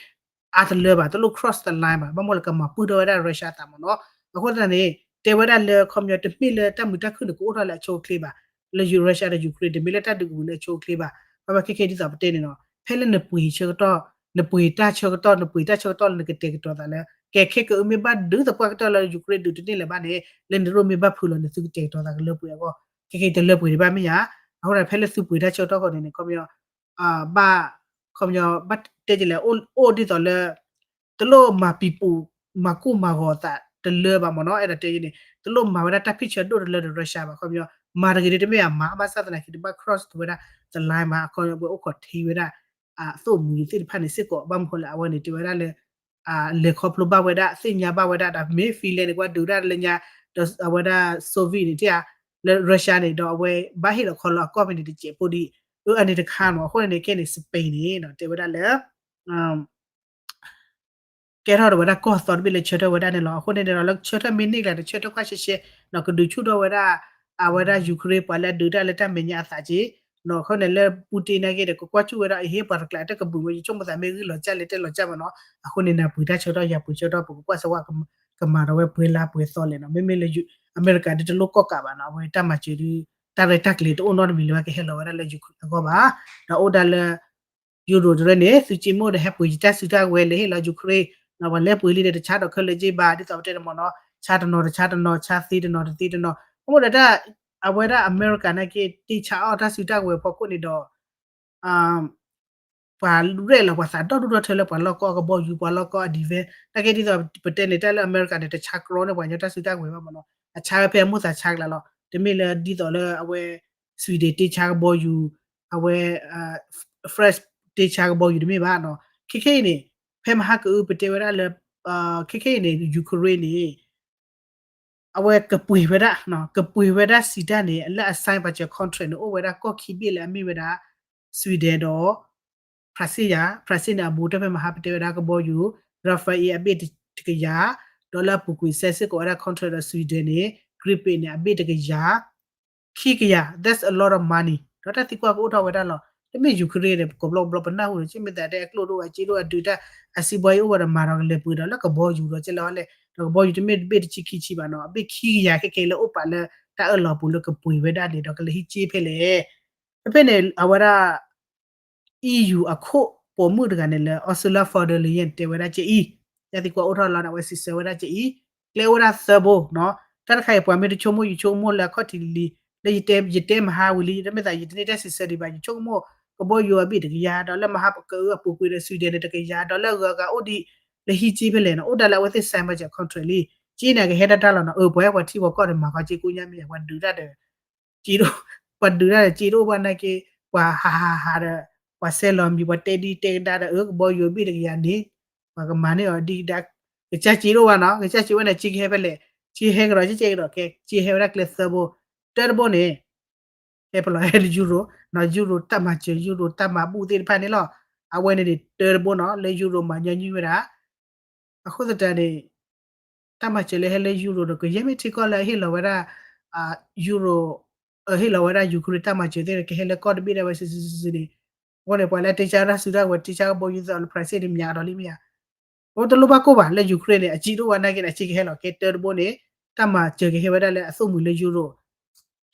အါတလၢဘၣ် တလိၣ် cross the line ဘၣ် ဘၣ်မနုၤလဲၣ် ကမၤပၢၢ်ထီၣ်ဝဲဒၣ် Russia သးမ့ၢ်နီၤ အဃိသတးန့ၣ် တဲဝဲဒၣ်လၢ ခီပညီ တမ့ၢ်လၢတၢ်မုာ်တၢ်ခုၣ်န့ၣ် ကအိၣ်ထီၣ်လၢအဆိအချ့ဘၣ် လၢ Russia ဒီး Ukraine တမ့ၢ်လၢတၢ်ဒုးကဝံၤလၢအဆိအချ့ဘၣ် ဘၣ်ဘၣ်ခဲခဲဒ်သိးပတဲန့ၣ်နီၤ ဖဲလၢနပှ့ၤဆၢကတီၢ် နပှ့ၤတၢ်ဆၢကတီၢ် နပှ့ၤတၢ်ဆၢကတီၢ်လၢနကတဲာ်ကတီၤသးလၢ ကဲခဲကအုမ့ၢ်ဘၣ်ဒုးသပှၢ်ကတၢၢ်လၢ Ukraine ဒုးတန့ၢ်လၢၤဘၣ်န့ၣ် လၢနဒိၣ်မ့ၢ်ဘၣ်ဖုးလီၤ နသုကတဲာ်ကတီၤသးကလၢပှဲၤအဂီၢ် ခဲခဲတလၢပှဲၤဒံးဘၣ်မ့ၢ်ဧါ. အဃိဒီး ဖဲလၢသုပှ့ၤတၢ်ဆၢကတီၢ်ဃီန့ၣ်န့ၣ် ခီပညီ ဘၣ် ခီပညီ ဘၣ်တဲဒ်လဲၣ် အိၣ်ဒ်သိးလၢ တလိၣ်မၤပံၤပူၤ မၤကိၢ်မၤဂီၤသး တလၢဘၣ်မ့ၢ်နီၤ အဲၣ်ဒိးတဲန့ၣ် တလိၣ်မၤဝဲဒၣ်တၢ်ဖံးဆၢဒိၣ်တလၢဒီး Russia ဘၣ် ခီပညီ မၤတဂ့ၤဒီးတမ့ၢ်အမၤ ဘၣ်ဆၣ်သနာ်က့တဘၣ် cross ဝဲဒၣ် the line ဘၣ် အခီပညီ အဝဲအိၣ်ခိးထံဝဲဒၣ် အသိၣ်မူသ့ၣ်တဖၣ်န့ၣ်စ့ၢ်ကီး ဘၣ်မနုၤဃိလဲၣ် အဝဲန့ၣ်တဲဝဲဒၣ်လၢ လဲၤခီဖျိဘၣ်ဝဲဒၣ် သ့ၣ်ညါဘၣ်ဝဲဒၣ်ဒီး မ့ၢ် Finland န့ၣ် ကွၢ်ဒုးတၢ်လၢညါ ဒီးအဝဲဒၣ် Soviet န့ၣ် ထံၣ်ဧါ လၢ Russia န့ၣ် ဒီးအဝဲဘၣ်ဟ့ၣ်လီၤခီလီၤအကီၢ်ဖဲန့ၣ်တစဲးဖိဒံး အၢ အန့ၣ်တခါနီၤ အဃိန့ၣ်န့ၣ် ခဲန့ၣ် Spain န့ၣ် တဲဝဲဒၣ်လၢ ကဲထီၣ်ဒီးဝဲဒၣ်ကီၢ်သီတဘ့ၣ်လၢဆၢထၢၣ်ဝဲဒၣ်န့ၣ်လီၤ. အဃိန့ၣ်န့ၣ်ဒီး လၢဆၢထၢၣ်မ့ၢ်န့ၢ်ကျါဒီး ဆၢထၢၣ်ကွၢ်ရှဲရှဲ ကဒုးဆူၣ်ထီၣ်ဝဲဒၣ် အဝဲဒၣ် Ukraine ပှၤလၢအဒုးတၢ်လၢတၢ်မဲာ်ညါအသးက့ အဃိန့ၣ်လၢ Putin နာ်က့ဒီး ကကွၢ်ဆူၣ်ဝဲဒၣ် အဟ့ၣ်ပှၤတကျး တၢ်ကပုာ်ဝဲ ယဆိကမိၣ်သးမ့ၢ်ဂုၢ်လီၤကၢ်လဲၣ် တဲလီၤကၢ်မ့ၢ်နီၤ အဃိန့ၣ် နၢ်ပှ့ၤတၢ်ဆၢကတီၢ် ယၤပှ့ၤဆၢကတီၢ် ပကကွၢ်စၢၤဝဲ ကမၤဒီးဝဲပှဲၤလါပှဲၤသီလဲၣ်နီၤ မ့မ့ၢ်လၢ အမဲရကၤဒ်တလိၣ်ကီၣ်ကးဘၣ်နီၤ အဝဲတၢ်မၤစၢၤဒ် တၢ်ရဲၣ်တၢ်ကျဲၤတအိၣ်နီတမံၤလၢၤဘၣ် ကဟဲလီၤဝဲဒၣ်လၢ Ukraine အဂီၢ်ဘၣ် ဒီးအိၣ်ဒၣ်လၢ Euro တရၢန့ၣ် သုစ့မ့ၢ်ဒီးဟဲပှ့ၤယတၢ်စုတၢ်ဝဲၤလၢဟ့ၣ်လီၤ Ukraine နီၤ ပှၤလဲၤပှ့ၤလံဒီးတဆါဒီးခဲလၢာ်က့ဘၣ် ဒ်သိးပတဲန့ၣ်မ့ၢ်နီၤ ဆါတနီၤတဆါတနီၤ ဆါသ့တနီၤတသ့တနီၤ အဃိဒီးတၢ် အဝဲဒၣ်အမဲရကၤနာ်က့ တ့ဆါအီၣ်တၢ်စုတၢ်ဝဲၤဖီခိၣ်န့ၣ်ဒီး ပှၤရဲၣ်လီၤပှၤသးဒီဒူၣ်ဒီထၢလၢပှၤလီၢ်ကီၢ်အကဘီယူၤ ပှၤလီၢ်ကီၢ်အ defense နာ်က့ဒ်သိးပတဲန့ၣ် တၢ်လၢအမဲရကၤန့ၣ် တဆါကြီန့ၢ်ပှၤကညီတၢ်စုတၢ်ဝဲၤဘၣ်မ့ၢ်နီၤ အဆါဝဲဖဲအမိၢ်သးဆါကျါလီၤ တမ့ၢ်လၢဒ်သိးလၢအဝဲ Sweden တ့ဆါကဘီယူၤ အဝဲ France တ့ဆါကဘီယူၤတမ့ၢ်ဘၣ်နီၤ ခဲခဲအံၤန့ၣ် ဖဲမဟါကအုပတဲဝဲဒၣ်လၢ ခဲခဲအံၤန့ၣ် Ukraine န့ၣ် အဝဲကပှ့ၤဝဲဒၣ် ကပှ့ၤဝဲဒၣ်စံးတၢ်န့ၣ် လၢအ sign ပာ်စၢၤ contract န့ၣ် အိၣ်ဝဲဒၣ်ကီၢ်ခံဘ့ၣ်လၢအမ့ၢ်ဝဲဒၣ် Sweden ဒီး France ယၤ France န့ၣ် အဘူးတၢ်ဖဲမဟါပတဲဝဲဒၣ်ကဘီယူၤ Rafale အဘ့ၣ်တကယၤ ဒီးလၢအပူၤကွံာ်စဲစ့ၢ်ကီးဝဲဒၣ် contract ဒီး Sweden န့ၣ် Gripen န့ၣ် အဘ့ၣ်တကယၤ ခံကယၤ that's a lot of money ဒီးတၢ်သံကွၢ်ကအိၣ်ထီၣ်ဝဲဒၣ်လီၤ တမ့ၢ် Ukraine န့ၣ် ကိးဘျီဘျီပနၢ်ဟူဒီး က့မ့ၢ်သးဒဲအကျိၣ်ဒိၣ်ဝဲ က့ဒိၣ်အဒုးတၢ် အစံးဘှီအံၤအိၣ်ဝဲဒီးမၤဒီးကလဲၤပှ့ၤဒီးလၢကဘီယူၤဒီးကလဲၤဟီလဲၣ် ဒီးကဘီယူၤတမ့ၢ်တဘ့ၣ်တဆံခံဆံဘၣ်နီၤ အဘ့ၣ်ခံကယၤခဲခဲလၢအိၣ်ပာ်လၢတၢ်အၢၣ်လီၤပူၤလၢကပှ့ၤဝဲဒၣ်န့ၣ် ဒီးကလဲၤဟံးက့ဖဲလဲၣ် ဖဲဖဲန့ၣ် အဝဲဒၣ် EU အခိၣ်ပိာ်မုၣ်တဂၤန့ၣ်လၢ Ursula von der Leyen တဲဝဲဒၣ်က့အံၤ တၢ်သံကွၢ်အိၣ်ထီၣ်လီၤန့ၣ် အဝဲစံးဆၢဝဲဒၣ်က့အံၤ ကျဲအိၣ်ဝဲဒၣ်သၢဘိနီၤ တၢ်တခါအံၤ ပှၤမ့ၢ်တဆိကမိၣ် ယဆိကမိၣ်လၢအခီၣ်ထံးလံၤ လၢယတဲမဟါဝံၤလံ တမ့ၢ်သးယတန့ၢ်တၢ်စံးဆၢဒံးဘၣ် ယဆိကမိၣ် ကဘီယူၤအဘ့ၣ်တကယၤ ဒီးလၢမဟါကအုအပူၤကွံာ်ဒီး Sweden န့ၣ် တကယၤ ဒီးလၢအဂၤဂၤအိၣ်ဒံး လၢဟံးက့ဖဲလဲၣ်နီၤ အိၣ်ဒၣ်လၢအဝဲသ့ၣ် sign ပာ်စၢၤ contract လံ က့န့ၣ် အကဟဲဒၣ်တၢ်လီၤနီၤ အၢ ပှၤဟဲပှၤထံပှၤကီၢ်ဒီးမၤဃီက့ကိညါမ့ၢ် ပှၤဒုးတၢ်ဒီး က့ဒိၣ် ပှၤဒုးတၢ်ဒီးက့ဒိၣ်ဘၣ်နာ်က့ ပှၤဟးဟးဟးဒီး ပှၤဆဲးလီၤမံၤ ပှၤတဲဒ်တဲကဒါဒီး အၢ ကဘီယူၤအဘ့ၣ်တကယၤန့ၣ် ပှၤကမၤန့ၢ်အီၤဒ်ကဒါ ကစၢ်က့ဒိၣ်ဘၣ်နီၤ ကစၢ်က့ဝဲန့ၣ် က့ကဟဲဖဲလဲၣ် က့ဟဲကဒီး က့ကဲကဒီး က့ဟဲဝဲဒၣ်ကျဲသၢဘိ တၢတဘိန့ၣ် ဟဲပလီၤဟဲလၢ Euro နီၤ Euro တၢ်မၤစၢၤ Euro တၢ်မၤဘူၣ်သ့ၣ်တဖၣ်န့ၣ်လီၤ အဝဲန့ၣ်န့ၣ် တၢတဘိနီၤ လၢ Euro မၤညီနုၢ်ဝဲဒၣ် အဃိသတးန့ၣ် တၢ်မၤစၢၤလၢဟဲလၢ Euro ဒီး ကယဲၢ်မ့ၢ်ထံကီၢ်လၢအဟ့ၣ်လီၤဝဲဒၣ် Euro ဟ့ၣ်လီၤဝဲဒၣ် Ukraine တၢ်မၤစၢၤသ့ၣ်ဒီး ကဟဲလၢကီၢ်တဘ့ၣ်ဒၣ်ဝဲစုာ်စုာ်စုာ်စုာ်န့ၣ် အဃိန့ၣ် ပှၤလၢတ့ဆါတၢ်စုတၢ်ဝဲၤ တ့ဆါကဘီယူၤသ့ၣ်အီၤလၢ Brussels န့ၣ် မၠးကဒီးလံမ့ၢ်ဧါ အဃိတလိၣ်ဘၣ်ကိၢ်ဘၣ်လၢ Ukraine န့ၣ် အက့ဒိၣ်ဘၣ်နာ်က့န့ၣ် အက့ကဟဲလီၤ ကဲတၢတဘိန့ၣ် တၢ်မၤစၢၤကဟဲဝဲဒၣ်လၢအသိၣ်မှံၤလၢ Euro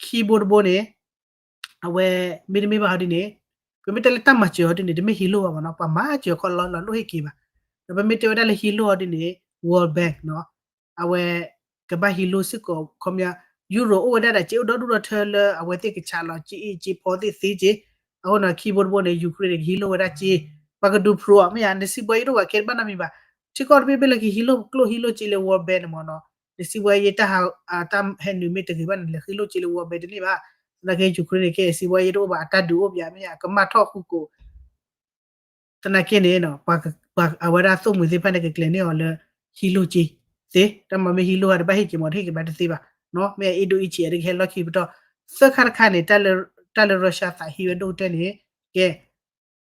ခံဘိတဘိန့ၣ် အဝဲ မ့တမ့ၢ်ဘၣ်ဟီဒ်န့ၣ် ပမ့ၢ်တဲလၢတၢ်မၤစၢၤဟီဒ်န့ၣ် တမ့ၢ်ဟံးလိၢ်ဘၣ်မ့ၢ်နီၤ ပှၤမၤစၢၤခီလီၤလီၤလိၣ်ဟ့ၣ်က့ၤဘၣ် ဒီးပမ့ၢ်တဲဝဲဒၣ်လၢဟံးလိၢ်ဟီဒ်န့ၣ် World Bank နီၤ အဝဲ ကဘၣ်ဟံးလိၢ်စ့ၢ်ကီး ခီပညီ Euro အိၣ်ဝဲဒၣ်ဒီးက့အိၣ်ဒီဒူၣ်ဒီထၢလၢအဝဲသ့ၣ်ကဆးလီၤက့အ့ၣ်က့ဖီသ့ၣ်သ့က့ အဃိနီၤ ခံဘိတဘိန့ၣ် Ukraine န့ၣ် ကဟံးလိၢ်ဝဲဒၣ်က့ ပှၤကဒုးဖျိအီၤ မ့ၢ်ဧါ နစံးဘှီယ့ၣ်တအိၣ်ဘၣ် ကဲတဘၣ်နီတမံၤဘၣ် ထံကီၢ်တဘ့ၣ်ဘ့ၣ်လၢကဟံးလိၢ်ကျိၣ်ဟံးလိၢ်က့လၢ World Bank န့ၣ်မ့ၢ်နီၤ နစံးဘှီယ့ၣ်တၢ်ဟး တၢ်ဟဲနုာ်မ့ၢ်တဂ့ၤဘၣ်န့ၣ် လဲၤဟံးလိၢ်က့လၢ World Bank တန့ၢ်ဘၣ် သနာ်က့ Ukraine န့ၣ် ကဲစံးဘှီယ့ၣ်တအိၣ်ဘၣ် အတၢ်ဒုးအိၣ်ပၠး မ့ၢ်ဧါ ကမၣ်ထီၣ်ဃူကိး သနာ်က့န့ၣ် ပှၤအဝဲဒၣ်သိၣ်မှံၤသ့ၣ်တဖၣ်န့ၣ် ကကျဲၤန့ၢ်အီၤလၢ ဟံးလိၢ်က့သ့ တၢ်မၤမ့ၢ်ဟံးလိၢ်ဧါ တဘၣ်ဟ့ၣ်က့ၤမ့ၢ် တဟ့ၣ်က့ၤဘၣ်တသ့ဘၣ် မ့ၢ်အအ့ဒိၣ်အ့ဆံး အတကဟဲလီၢ်ခံပတီၢ် သၢခါတခါန့ၣ် တၢ်လၢ Russia သးဟံးဝဲဒိၣ်ကတၢၢ်န့ၣ် ကဲ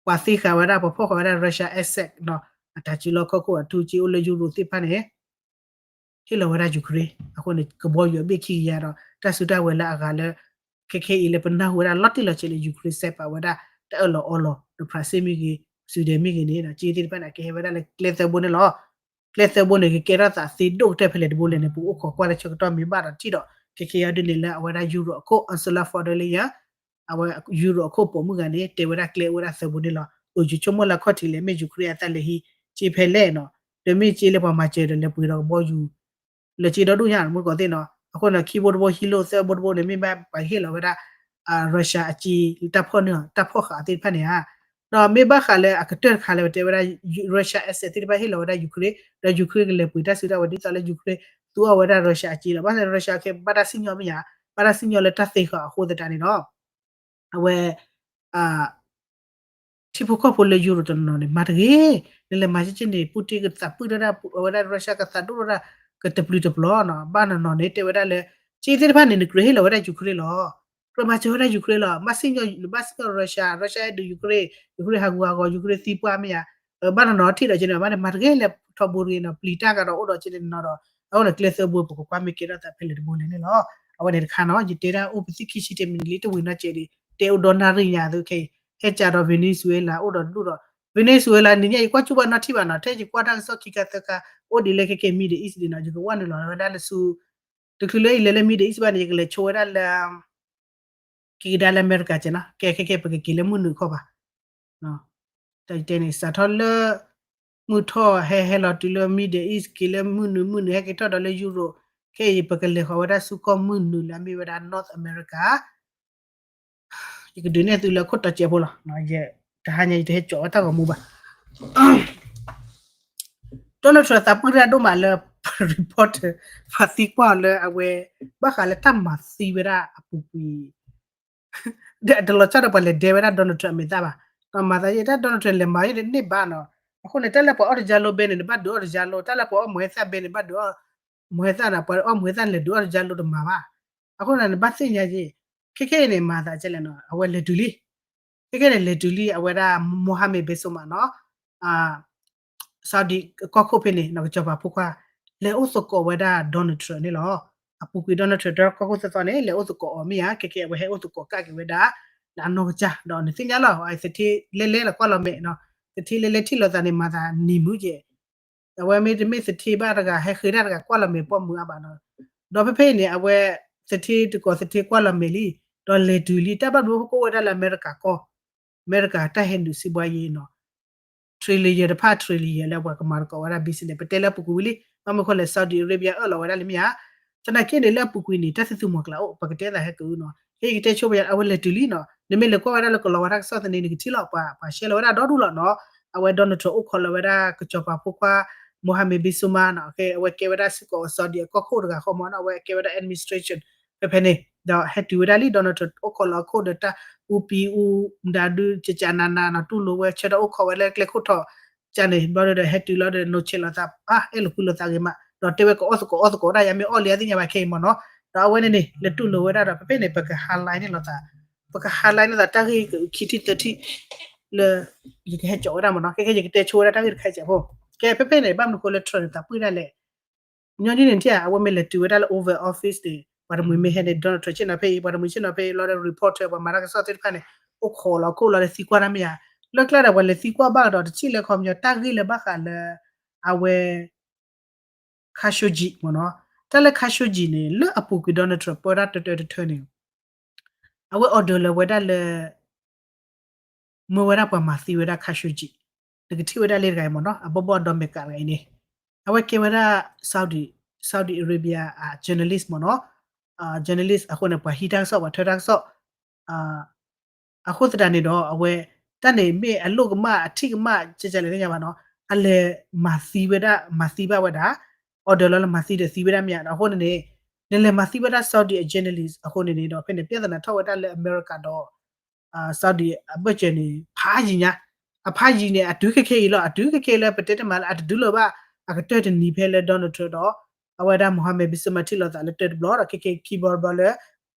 ပှၤသ့ဃာ်ဝဲဒၣ် ပှၤဖီၣ်ဃာ်ဝဲဒၣ် Russia asset နီၤ အတၢ်စုလီၢ်ခီၣ်ခိၣ် အထူက့အိၣ်လၢ Euro သ့ၣ်တဖၣ်န့ၣ် ဟ့ၣ်လီၤဝဲဒၣ် Ukraine အဃိန့ၣ် ကဘီယူၤအဘ့ၣ်ခံကယၤဒီး တၢ်စုတၢ်ဝဲၤလၢအဂၤလၢ ခဲခဲအံၤလၢပနၢ်ဟူဝဲဒၣ်လီၤတံၢ်လီၤဆဲးလၢ Ukraine စဲးပာ်ဝဲဒၣ် တၢ်အၢၣ်လီၤအီလီၤ ဒီး France မ့ၢ်ဂ့ၤ Sweden မ့ၢ်ဂ့ၤန့ၣ် က့သ့ၣ်တဖၣ်န့ၣ် ကဟဲဝဲဒၣ်လၢကျဲသၢဘိန့ၣ်လီၤ. ကျဲသၢဘိန့ၣ် ကကဲထီၣ်သးသ့ဒိၣ်ကတၢၢ်ဖဲလဲၣ်တဘိလဲၣ်န့ၣ် ပအိၣ်ခိးကွၢ်လၢဆၢကတီၢ်မ့ၢ်ဘၣ်ဒီးထံၣ်ဒီး ခဲခဲအံၤဒ်န့ၣ်လၢအဝဲဒၣ် Euro အခိၣ် Ursula von der Leyen အဝဲ Euro အခိၣ်ပိာ်မုၣ်ဂၤန့ၣ် တဲဝဲဒၣ်ကျဲအိၣ်ဝဲဒၣ်သၢဘိန့ၣ်လီၤ. ယဆိကမိၣ်လၢအခီၣ်ထံးလဲၣ် မ့ၢ် Ukraine အတၢ်လဲၤဟံးက့ဖဲလဲၣ်နီၤ ဒီးမ့ၢ်က့လၢပှၤမၤစၢၤဒီးလဲၤပှ့ၤဒီးကဘီယူၤ လၢက့ဒီဒူၣ်ညါ မုၢ်ကီၢ်သ့ၣ်နီၤ အဃိန့ၣ် ခံဘိတဘိဟံးလိၢ် သၢဘိတဘိန့ၣ် မ့ၢ်ဘၣ်ပှၤဟ့ၣ်လီၤဝဲဒၣ် Russia အက့ တၢ်ဖီၣ်န့ၢ် တၢ်ဖီၣ်ဃာ်သ့ၣ်တဖၣ်န့ၣ်ဧါ ဒီးမ့ၢ်ဘၣ်ဃးလၢအကတၢၢ်တခါလၢပတဲဝဲဒၣ် Russia asset သ့ၣ်တဖၣ်ဟ့ၣ်လီၤဝဲဒၣ် Ukraine ဒီး Ukraine ကလဲၤပှ့ၤတၢ်စုတၢ်ဝဲၤဒ်သိးလၢ Ukraine သူအီၣ်ဝဲဒၣ် Russia အစ့လီၤ. ဘၣ်ဆၣ် Russia ခဲ ဘၣ်တၢ်စံၣ်ညီၣ်မ့ၢ်ယါ, ဘၣ်တၢ်စံၣ်ညီၣ်လၢတၢ်သ့ဃာ်အဃိသတးန့ၣ်ဒီး အဝဲ ထံဖိကီၢ်ဖိလၢယူရိၤတနီၤနီၤန့ၣ် မၤတဂ့ၤ, နလဲၤမၤကၠ့ကၠ့န့ၣ် Putin ကသးပုၢ်ထီၣ်ဒၣ် အဝဲဒၣ် Russia ကသးဒိၣ်ထီၣ်ဒၣ် ကတပျုၤတပျီၤနီၤ. ဘၣ်နီၤနီၤန့ၣ် တဲဝဲဒၣ်လၢ ကၠ့သ့ၣ်တဖၣ်န့ၣ် နကြၢးဟ့ၣ်လီၤဝဲဒၣ် Ukraine လီၤ. ကြၢးမၤစၢၤဝဲဒၣ် Ukraine လီၤ. ဘၣ်စံၣ်ညီၣ် ဘၣ်စံၣ်ညီၣ် Russia, Russia အဲၣ်ဒုး Ukraine, Ukraine ဟးဂူာ်ဟးဂီၤ Ukraine သံပှၢ်မ့ၢ်ယါ, ဘၣ်နီၤနီၤထံၣ်ဒီးကၠ့န့ၣ် ဘၣ်န့ၣ် မၤတဂ့ၤလဲၤထီဘိတဂ့ၤနီၤ, ပျံၤတၢ်ကဒီးအိၣ်ဒီးကၠ့န့ၣ်နီၤဒီး အဃိန့ၣ် ကျဲသၢဘိ ပကကွၢ်မ့ၢ်ကဲထီၣ်သးဖဲလဲၣ်တဘိလဲၣ်န့ၣ်လီၤ. အဝဲန့ၣ်တခါနီၤ ယတဲဒၣ်အိၣ်ပသံခံဆံတမံၤလံ တဝံၤနီၢ်ကဲးဒံး တဲအိၣ်ဒီးနၣ်ရံၣ်ညါသုခဲအံၤ ဟဲကးဒီး Venezuela အိၣ်ဒီးဒူၣ်ဒီး Venezuela နံၤညါ ယကွၢ်ကူၣ်ဘၣ်နီၣ်ထံၣ်ဘၣ်နီၤ, ထဲယကွၢ်တၢ်ကစီၣ်ခံခါသၢခါ အိၣ်ဒ်လဲၣ်ခဲကဲ Middle East ဒံးနီၤ, ယကဝဲနုာ်လီၤဝဲဒၣ်လၢဆူ တချုးလၢယလဲၤလၢ Middle East ဘၣ်န့ၣ် ယကလဲၤဆိဝဲဒၣ်လၢ က့ၤကဒါလၢအမဲရကၤကဲနီၤ, ကဲခဲကဲ ပကက့ၤလၢမုၢ်နုာ်ခီဘၣ် တၢ်တဲန့ၣ် စးထီၣ်လၢ မုၢ်ထီၣ်ဟဲဟဲလီၤတုၤလၢ Middle East က့ၤလၢမုၢ်နုာ် မုၢ်နုာ်ဟဲက့ၤထီၣ်ဒီးလၢယူရိၤ, ခဲအံၤ ပကလဲၤဃီၤဝဲဒၣ်ဆူကီၢ်မုၢ်နုာ်လၢအမ့ၢ်ဝဲဒၣ် North America, ယကဒုးနဲၣ်သုလၢခိၣ်တီစဲးဖိလီၤ, တဟါညါ ယတဟဲကၠီးဝဲတၢ်ဂီၤမူဘၣ်. Donald Trump သးပှၢ်တၢ်ဒိၣ်မးလၢ reporter ပှၤသံကွၢ်လၢအဝဲ ဘၣ်ဃးလၢတၢ်မၤသံဝဲဒၣ်အပူၤကွံာ် ဒီးတလီၤဆီဒီးပှၤလဲၤဒဲဝဲဒၣ် Donald Trump အမဲာ်သၣ်ဘၣ်, ဒီးမၤသးယဲ တၢ် Donald Trump လဲၤမၤယဲန့ၣ်ဘၣ်နီၤ, အဃိန့ၣ် တၢ်လၢပှၤအီၣ်တယါလိဘဲန့ၣ် နဘၣ်ဒုးအီၣ်တယါလိ, တၢ်လၢပှၤအီၣ်မွဲသၣ်ဘဲန့ၣ် ဘၣ်ဒုးအီၣ် မွဲသၣ်နီၤ, ပှၤအီၣ်မွဲသၣ်လဲၤဒုးအီၣ်တယါလိတမၤဘၣ်, အဃိန့ၣ် နဘၣ်သ့ၣ်ညါယဲ, ခဲခဲအံၤန့ၣ် မၤသးကဲလဲၣ်နီၤ, အဝဲလဲၤတုၤလံ ခဲခဲန့ၣ် လဲၤတုၤလံ အဝဲဒၣ် Mohammed bin Salman နီၤ, Saudi ကီၢ်ခိၣ်ဖဲန့ၣ် ကစီၤပၤဖိခွါ လဲၤအိၣ်သကိးဝဲဒၣ် Donald Trump န့ၣ်လီၤ. အပူၤကွံာ် Donald Trump တၢ်ကီၢ်ခိၣ်သီသီန့ၣ် လဲၤအိၣ်သကိးအီၤမ့ၢ်ဧါ, ခဲခဲအဝဲဟဲအိၣ်သကိးကးက့ၤဝဲဒၣ် လၢအနီၢ်ကစၢ် ဒီးနသ့ၣ်ညါလီၤ သထ့လဲလဲလီၤကွၢ်လီၤမဲာ်နီၤ, သထ့လဲလဲထံၣ်လိာ်သးန့ၣ် မၤသးနံၤမုာ်ကဲ အဝဲမ့တမ့ၢ်သထ့ဘၣ်တဂၤ ဟဲဃ့တၢ်တဂၤ ကွၢ်လီၤမဲာ်ပိာ်မုၣ်အါဘၣ်နီၤ, ဒီးဖဲဖဲအံၤန့ၣ် အဝဲ သထ့တကိးသထ့ကွၢ်လီၤမဲာ်လံ, ဒီးလဲၤတုၤလံ တၢ်ဘၣ်ဘျီဖိကအိၣ်ဝဲဒၣ်လၢအမဲရကၤကီၢ်, အမဲရကၤတၢ်ဟဲနုာ်စံးဘှါယဲနီၤ, trillion တဖၣ် trillion လၢပှၤကမၤသကိးဝဲဒၣ် business ပတဲလၢအပူၤကွံာ်ဝံၤလံ, ဘၣ်မနုၤဃိလဲၣ် Saudi Arabia အၢၣ်လီၤဝဲဒၣ်လၢမ့ၢ်ဧါ, သနာ်က့န့ၣ် လၢအပူၤကွံာ်န့ၣ် တၢ်သံသူမီၤကျၢ်အိၣ် ပကတဲသးဟဲက့ၤနီၤ, ဟဲကတဲဆိဘၣ်ယါ အဝဲလဲၤတုၤလံနီၤ, နမ့ၢ်လဲၤကွၢ်ဝဲဒၣ်လၢကလီၤဝါတၢ်ကစီၣ်သန့ နကထံၣ်လီၤ ပှၤ ပှၤ share လီၤဝဲဒၣ်ဒီဒူၣ်လီၤနီၤ, အဝဲ Donald Trump အိၣ်ခိးလီၤဝဲဒၣ်ကစီၤပၤဖိခွါ Mohammed bin Salman နီၤ, အဝဲကဲဝဲဒၣ်စ့ၢ်ကီး Saudi အကီၢ်ခိၣ်တဂၤဃီမးနီၤ, အဝဲကဲဝဲဒၣ် administration ဖဲဖဲန့ၣ်, ဒီးဟဲတုၤဝဲဒၣ်လံ Donald Trump အိၣ်ခိးလီၤအခိၣ်ဒီးတၢ်အူပံအူဒၣ်ဒုး ကကနနနီၤ တူၢ်လိာ်ဝဲ ဆၢထၢၣ်အိၣ်ခိးဝဲလၢကျဲခိၣ်ထီၣ် ကန့ၣ် ဘျီဒီးဟဲတုၤလီၤဒီး နီၢ်ဆဲးလိာ်သး အါ အဲၣ်လိာ်ကွံလိာ်သးဂ့ၤမး ဒီးတဲဝဲကအိၣ်သကိးအီၣ်သကိးဒၣ် ယမ့ၢ်အီၣ်လံအသ့ၣ်ညါဘၣ်ခဲအံၤမးနီၤ, ဒီးအဝဲန့ၣ်န့ၣ် လဲၤတူၢ်လိာ်ဝဲဒၣ်ဒီး ဖဲဖဲန့ၣ် ပက highlight န့ၢ်လိာ်သး, ပက highlight န့ၢ်သးတၢ်ဂ့ၢ်ခံထံၣ်သၢထံၣ် လၢ ယကဟဲကၠီးဝဲဒၣ်မးနီၤ, ခဲခဲယကတဲဆိဝဲဒၣ်တၢ်ဂ့ၢ်တခါစဲးဖိ, ကဲဖဲဖဲန့ၣ် ဘၣ်မနုၤဃိလၢ Trump န့ၣ် သးပှၢ်ဒၣ်လဲၣ် ညီနုၢ်န့ၣ်ထံၣ်ဧါ အဝဲမ့ၢ်လဲၤတုၤဝဲဒၣ်လၢ Oval Office န့ၣ် ပှၤတမှံၤမ့ၢ်ဟဲန့ၣ် Donald Trump ဆ့ၣ်နီၤဖဲအံၤ ပှၤတမှံၤဆ့ၣ်နီၤဖဲအံၤ လီၤဒီး reporter ပှၤမၤတၢ်ကစီၣ်သ့ၣ်တဖၣ်န့ၣ် အိၣ်ခိးလီၤခိၣ်လီၤဒီးသံကွၢ်တၢ်မ့ၢ်ဧါ, လၢကျါဒီးပှၤလဲၤသံကွၢ်ဘၣ်ကဒီးတထံၣ်လၢခီပညီ တၢ်ဂ့ၢ်လၢဘၣ်ဃးလၢ အဝဲ Khashoggi မ့ၢ်နီၤ, တၢ်လၢ Khashoggi န့ၣ် လၢအပူၤကွံာ် Donald Trump ပၢတၢ်တၢတၢတထၢန့ၣ် အဝဲ order လၢဝဲဒၣ်လၢ မၢဝဲဒၣ်ပှၤမၤသံဝဲဒၣ် Khashoggi, နကထံၣ်ဝဲဒၣ်လၢတဂၤအံၤမ့ၢ်နီၤ, အဘီဘီအဒီမဲာ်ကးတဂၤအံၤန့ၣ်, အဝဲကဲဝဲဒၣ် Saudi, Saudi Arabia အ journalist မ့ၢ်နီၤ, journalist အဃိန့ၣ် ပှၤဟံးတၢ်ကစီၣ် ပှၤထၢတၢ်ကစီၣ် အဃိသတးန့ၣ်ဒီး အဝဲ တၢ်န့ၣ်မ့ၢ်အလိၣ်ကမၣ် အထံၣ်ကမၣ် ကကလဲၣ်သ့ၣ်ညါဘၣ်နီၤ, အလဲၤမၤသံဝဲဒၣ် မၤသံဘၣ်ဝဲဒၣ် order လီၤလၢမၤသံဒီးသံဝဲဒၣ်မ့ၢ်ဧါ, အဃိန့ၣ်န့ၣ် နလဲၤမၤသံဝဲဒၣ် Saudi အ journalist အဃိန့ၣ်န့ၣ်ဒီး ဖဲန့ၣ် ပြဿနာထီၣ်ဝဲဒၣ်လၢအမဲရကၤဒီး Saudi အဘၢၣ်စၢၤန့ၣ် ဖးယံၤညါ, အဖးယံၤန့ၣ် အတုၤခဲခဲအံၤလီၤ, အတုၤခဲခဲလၢပတဲတမံၤလၢအတဒုးလၢၤဘၣ် အကတၢၢ်တနံၤဖဲလၢ Donald Trump ဒီး အဝဲဒၣ် Mohammed bin Salman ထံၣ်လိာ်သးလၢတၢၢ်တဘျီဒီး ခဲခဲခံဘျီတဘျီလၢ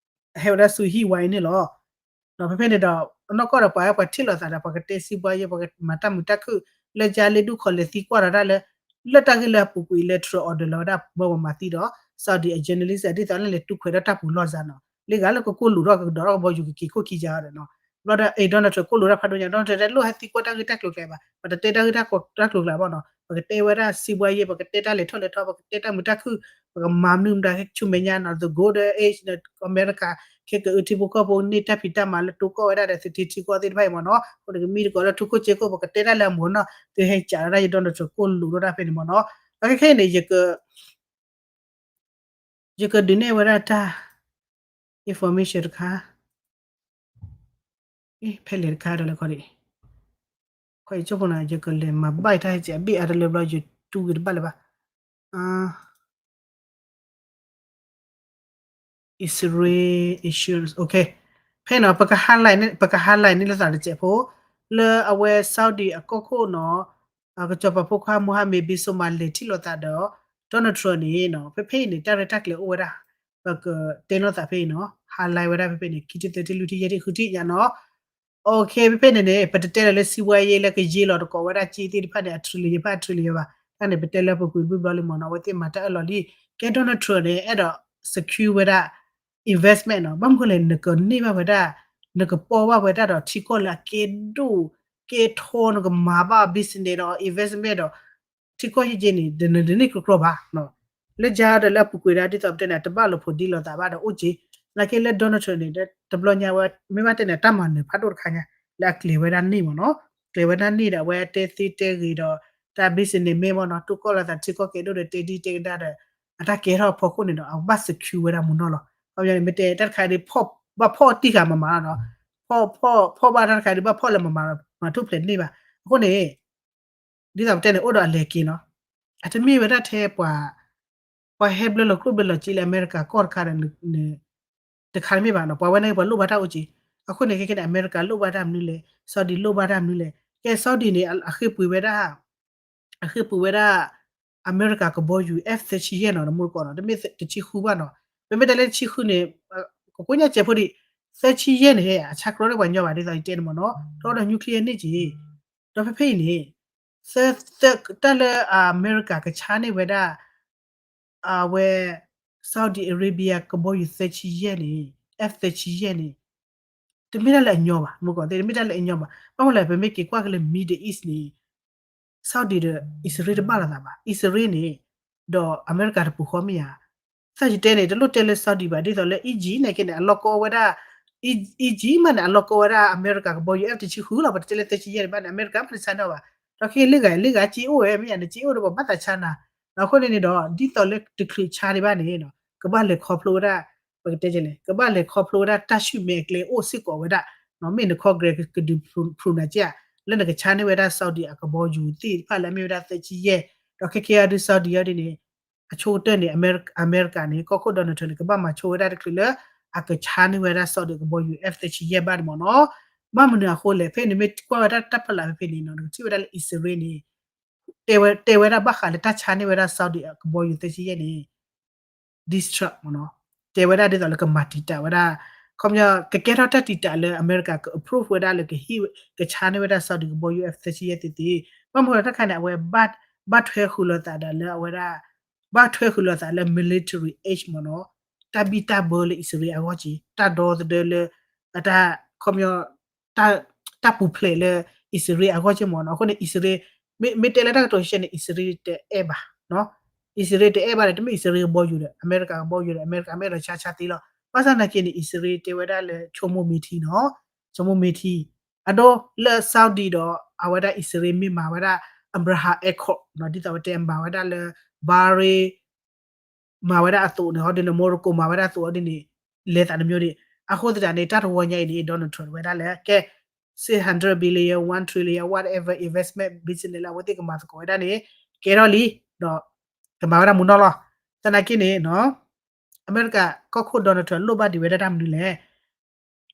ဟဲဝဲဒၣ်ဆူဟံၣ်ဝါအံၤန့ၣ်လီၤ. ဒီးဖဲဖဲန့ၣ်ဒီး အနီၢ်ကီၢ်ဒီးပှၤ ပှၤထံၣ်လိာ်သးဒီး ပှၤကတဲစံးဘှါယဲ ပှၤကမၤတၢ်မုာ်တၢ်ခုၣ် လၢကၢလ့ဒူၣ်ခီၣ်လဲၤသံကွၢ်ဒီးတၢ်လၢ လၢတၢ်ဂ့ၢ်လၢအပူၤကွံာ်လၢ Trump order လီၤဝဲဒၣ် မၢပှၤမၤသံဒီး Saudi အ journalist ဒ်သိးလၢလဲၤတူၢ်ခွဲးဒီးတၢ်ပူၤလီၢ်စ့ၢ်နီၤ, လၢဂၤလၢကကိၢ်လူးထီၣ်ကဒီးထီၣ်ကဘီယူၤကက့ၤခိၣ်ခံယါဒီးနီၤ, ဘျီဒီး အဲ Donald Trump ကိၢ်လူးတၢ်ဖးဒိၣ်ညါ Donald Trump တလိၣ်ဟဲသံကွၢ်တၢ်ဂ့ၢ်တၢ်ကျိၤကျဲဘၣ်, ပတတဲတၢ်ဂ့ၢ်တၢ်ကျိၤကျဲဘၣ်နီၤ, ပကတဲဝဲဒၣ်စံးဘှါယဲ ပကတဲတၢ်လဲၤထီၣ်လဲၤထီ ပကတဲတၢ်မုာ်တၢ်ခုၣ် ပကမၤမနုၤမတၤဆူမဲာ်ညါနီၤ, the golden age နီၤ, အမဲရကၤ ခဲကအုထံဖိကီၢ်ဖိန့ၢ်တၢ်ဖံးတၢ်မၤလၢတိကီၢ်ဝဲဒၣ်ဒီး သထ့ထံကီၢ်သ့ၣ်တဖၣ်အံၤမ့ၢ်နီၤ, အဃိန့ၣ်ကမံတကိးလၢထူခိၣ်စ့ခိၣ် ပကတဲတၢ်လၢအမိၢ်နီၤ, သုဟဲကးလီၤဒၣ်ယ Donald Trump ကိၢ်လူးထီၣ်တၢ်ဖဲန့ၣ်မ့ၢ်နီၤ, အခဲခဲအံၤန့ၣ် ယက ယကဒုးနဲၣ်ဝဲဒၣ်တၢ် information တခါ, ဖဲလဲၣ်တခါဒီးလဲၤခီဒံး, ခီအံၤကၠိဖိနီၤ ယကလဲၤမၤဘၣ်တၢ်ဟဲကဲးအဘ့ၣ်အါတလၢဘျီ ယတူၢ်ဂ့ၤတဘၣ်လၢၤဘၣ်, Israel issues, okay, ဖဲနီၤ ပက highlight န့ၣ် ပက highlight န့ၣ်လၢသးတစဲးဖိ လၢအဝဲ Saudi အကီၢ်ခိၣ်နီၤ ကစီၤပၤဖိခွါ Mohammed bin Salman လဲၤထံၣ်လိာ်သးဒီး Donald Trump န့ၣ်နီၤ ဖဲဖဲအံၤန့ၣ် တၢ်ရဲၣ်တၢ်ကျဲၤအိၣ်ဝဲဒၣ် ပကတဲလိာ်သးဖဲအံၤနီၤ highlight ဝဲဒၣ်ဖဲဖဲန့ၣ် ခံထံၣ်သၢထံၣ်လွံၢ်ထံၣ်ယဲၢ်ထံၣ်ဃုထံၣ်ညါနီၤ okay ဖဲဖဲန့ၣ်န့ၣ် ပတတဲလၢၤလၢ စီးပွားရေး လၢကယ့လီၤတကိးဝဲဒၣ်က့သ့ၣ်တဖၣ်န့ၣ် အ trillion ယဲၢ်ဖၣ် အ trillion ယဲၢ်ဘၣ် တၢ်န့ၣ် ပတဲလၢပူၤကွံာ်ဘျီဘျီလံမ့ၢ်နီၤ အဝဲသ့ၣ်မၤတၢ်အၢၣ်လီၤလံ ကဲ Donald Trump န့ၣ် အဲၣ်ဒိး secure ဝဲဒၣ် investment နီၤ ဘၣ်မနုၤဃိလဲၣ် နကန့ၢ်ဘၣ်ဝဲဒၣ် နကပီၢ်ဘၣ်ဝဲဒၣ်ဒီးထံကီၢ်လၢအကဲဒိၣ် ကဲထီ နကမၤဘၣ် business ဒီး investment ဒီး ထံကီၢ်ယဲၢ်က့န့ၣ် ဒ်နဒ်န့ၣ်ကြီကြီဘၣ် လၢယၤဒီးလၢအပူၤကွံာ်ဒၣ် ဒ်သိးပတဲန့ၣ် တဘၣ်လိာ်ဖိးဒံလိာ်သးဘၣ်ဒီးအိၣ်က့ သနာ်က့လၢ Donald Trump န့ၣ် တဘျီညါဝဲ မ့ၢ်ဘၣ်တဲန့ၣ် တၢ်မၤနၢၤဖးဒိၣ်တခါညါ လၢအကျဲၤဝဲဒၣ်န့ၢ်မ့ၢ်နီၤ ကျဲၤဝဲဒၣ်န့ၢ်ဒီး အဝဲတဲသ့တဲဂ့ၤဒီး တၢ် business မ့ၢ်မ့ၢ်နီၤ တူၢ်ကီၢ်လိာ်သးထံကီၢ်ကဲဒိၣ်ဒီးတဲဒံတဲကဒါဒီး အတၢ်ကဲထီၣ်အဖီခိၣ်န့ၣ်ဒီး အဘၣ် secure ဝဲဒၣ်မူနီၢ်လီၤ ခီပညီန့ၣ် မ့ၢ်တဲတၢ်တခါဒီး ဘၣ်ဖီၣ်တံၢ်ဃာ်မၤမၤလီၤနီၤ ဖီၣ်ဘၣ်တၢ်တခါဒီး ဘၣ်ဖီၣ်လၢမၤမၤ မၤထူၣ်ဖျဲးန့ၢ်ဘၣ် အဃိန့ၣ် ဒ်သိးပတဲန့ၣ် အိၣ်ဒီးအလဲၤက့ၤနီၤ အတမ့ၢ်ဝဲဒၣ်ထဲပှၤ ပှၤဟဲဘျၢလီၤကျိၣ်ဘျၢလီၤစ့လၢအမဲရကၤကီၢ်တခါဒီး တခါတမ့ၢ်ဘၣ်နီၤ ပှၤဝဲန့ၣ်ပှၤလိၣ်ဘၣ်တၢ်အိၣ်က့ အဃိန့ၣ် ခဲကနံၣ်န့ၣ် အမဲရကၤလိၣ်ဘၣ်တၢ်မနုၤလဲၣ် Saudi လိၣ်ဘၣ်တၢ်မနုၤလဲၣ် ကဲ Saudi န့ၣ် အဃ့ပှ့ၤဝဲဒၣ် အဃ့ပှ့ၤဝဲဒၣ် အမဲရကၤကဘီယူၤ F သၢဆံယဲၢ်နီၤ တမူတကိးနီၤ တမ့ၢ်တဆံဃုဘၣ်နီၤ ပမ့ၢ်တဲလၢတဆံဃုန့ၣ် ကကိးညါစဲးဖိဒံး သၢဆံယဲၢ်န့ၣ် အဆါကရီဒီးပှၤညီဘၣ်ဒ်သိးယတဲန့ၣ်မ့ၢ်နီၤ တအိၣ်ဒီး nuclear န့ၣ်က့ ဒီးဖဲဖဲအံၤန့ၣ် တၢ်လၢအမဲရကၤကဆါန့ၢ်ဝဲဒၣ် အဝဲ Saudi Arabia ကဘီယူၤသၢဆံယဲၢ်န့ၣ် F သၢဆံယဲၢ်န့ၣ် တမ့ၢ်တၢ်လၢအညီဘၣ် မူကီၢ်သ့ၣ် တမ့ၢ်တၢ်လၢအညီဘၣ် ဘၣ်မနုၤလဲၣ် ပမ့ၢ်က့ၤကွၢ်က့ၤလၢ Middle East န့ၣ် Saudi ဒီး အံၣ်စရ့လးတဘၣ်လိာ်သးဘၣ် အံၣ်စရ့လးန့ၣ် ဒီးအမဲရကၤတပူၤဃီမ့ၢ်ဧါ သးယတဲန့ၣ် တလိၣ်တဲလၢ Saudi ဘၣ် ဒ်သိးလၢ Egypt န့ၣ်က့န့ၣ် အလီၢ်ကီဝဲဒၣ် Egypt မးန့ၣ် အလီၢ်ကီဝဲဒၣ်အမဲရကၤကဘီယူၤ F တဆံဃုလီၤ ပတတဲလၢသၢဆံယဲၢ်န့ၣ်ဘၣ်န့ၣ် အမဲရကၤမးတဆါန့ၢ်ဘၣ် ဒီးခဲလၢဂၤလၢဂၤက့အိၣ်ဝဲ မ့ၢ်ယၤန့ၣ် က့အိၣ်ဒီးပှၤဘၣ်သးဆါနၤ ဒီးအဃိန့ၣ်န့ၣ်ဒီး ဒ်သိးလၢတချုးဆါဒံးဘၣ်န့ၣ် ကဘၣ်လဲၤခီဖျိဝဲဒၣ် ပကတဲလဲၣ် ကဘၣ်လဲၤခီဖျိဝဲဒၣ်တၢ်ဆူၣ်မဲာ်အကျဲအိၣ်စ့ၢ်ကီးဝဲဒၣ် မ့ၢ်န Congress ကဒုး prove နၤက့ဧါ လၢနကဆါန့ၢ်ဝဲဒၣ် Saudi အကဘီယူၤသ့ၣ်တဖၣ်လၢအမ့ၢ်ဝဲဒၣ်သၢဆံယဲၢ် ဒီးခဲကဲအံၤဒုး Saudi အံၤဒ်န့ၣ် အဆိကတၢၢ်န့ၣ် အမဲရကၤန့ၣ် ကီၢ်ခိၣ် Donald Trump န့ၣ် ကဘၣ်မၤဆိဝဲဒၣ်တချုးလၢ အကဆါန့ၢ်ဝဲဒၣ် Saudi အကဘီယူၤ F သၢဆံယဲၢ်ဘၣ်န့ၣ်မ့ၢ်နီၤ ဘၣ်မနုၤအဃိလဲၣ် ဖဲန့ၣ်မ့ၢ်ကွၢ်ဝဲဒၣ်တၢ်ဖီလာ်ဖဲဖဲန့ၣ်နီၤ နကထံၣ်ဝဲဒၣ်လၢအံၣ်စရ့လးန့ၣ် တဲဝဲ တဲဝဲဒၣ်ဘၣ်ဃးလၢတၢ်ဆါန့ၢ်ဝဲဒၣ် Saudi အကဘီယူၤသၢဆံယဲၢ်န့ၣ် distract မ့ၢ်နီၤ တဲဝဲဒၣ်ဒ်သိးလၢကမၤတံာ်တာ်ဝဲဒၣ် ခီပညီ ကကဲထီၣ်တၢ်တံာ်တာ်လၢအမဲရကၤက approve ဝဲဒၣ်လၢကဟ့ၣ် ကဆါန့ၢ်ဝဲဒၣ် Saudi ကဘီယူၤ F သၢဆံယဲၢ်သ့သ့ ဘၣ်မနုၤတၢ်တခါန့ၣ် အဝဲ ဘၣ်ထွဲဃုာ်လိာ်သးဒီးလၢအဝဲဒၣ် ဘၣ်ထွဲဃုာ်လိာ်သးလၢ military aid မ့ၢ်နီၤ တၢ်ဘံၣ်တၢ်ဘၢလၢအံၣ်စရ့လးအဂီၢ်က့ တၢ်ဒီသဒၢလၢ အတၢ် ခီပညီ တၢ်ပူၤဖျဲးလၢအံၣ်စရ့လးအဂီၢ်က့မ့ၢ်နီၤ အဃိန့ၣ် အံၣ်စရ့လး မ့ၢ် မ့ၢ်တဲလၢတၢ်ကတိၤယဲၢ်န့ၣ် အံၣ်စရ့လးတအဲၣ်ဘၣ် အံၣ်စရ့လးတအဲၣ်ဘၣ်ဒီး တမ့ၢ်အံၣ်စရ့လးကဘီယူၤဒီး အမဲရကၤကဘီယူၤဒီး အမဲရကၤမ့ၢ်အဲၣ်ဒိးဆါဆါသ့လီၤ ဘၣ်ဆၣ်သနာ်က့န့ၣ် အံၣ်စရ့လးတဲဝဲဒၣ်လၢ ဆိကမိၣ်မ့ၢ်ထံနီၤ ဆိကမိၣ်မ့ၢ်ထံ အဒိလၢ Saudi ဒီး အဝဲဒၣ်အံၣ်စရ့လးမ့ၢ်မၤဝဲဒၣ် Abraham Accord ဒ်သိးပတဲမၤဝဲဒၣ်လၢ Bahrain မၤဝဲဒၣ်အသိးန့ၣ် ဟီဒ်န့ၣ် Morocco မၤဝဲဒၣ်အသိးဒ်န့ၣ် လဲၤသးတမျိုးန့ၣ် အဃိသတးန့ၣ် တၢ်တဝီညါအံၤန့ၣ် Donald Trump ဝဲဒၣ်လၢ ကဲ six hundred billion, one trillion, whatever investment business လၢအဝဲသ့ၣ်ကမၤသကိးဝဲဒၣ်န့ၣ် ကဲထီၣ်လံ ဒီး ကမၤဝဲဒၣ်မူနီၢ်လီၤ. သနာ်က့န့ၣ် အမဲရကၤကီၢ်ခိၣ် Donald Trump လိၣ်ဘၣ်ဒံးဝဲဒၣ်တၢ်မနုၤလဲၣ်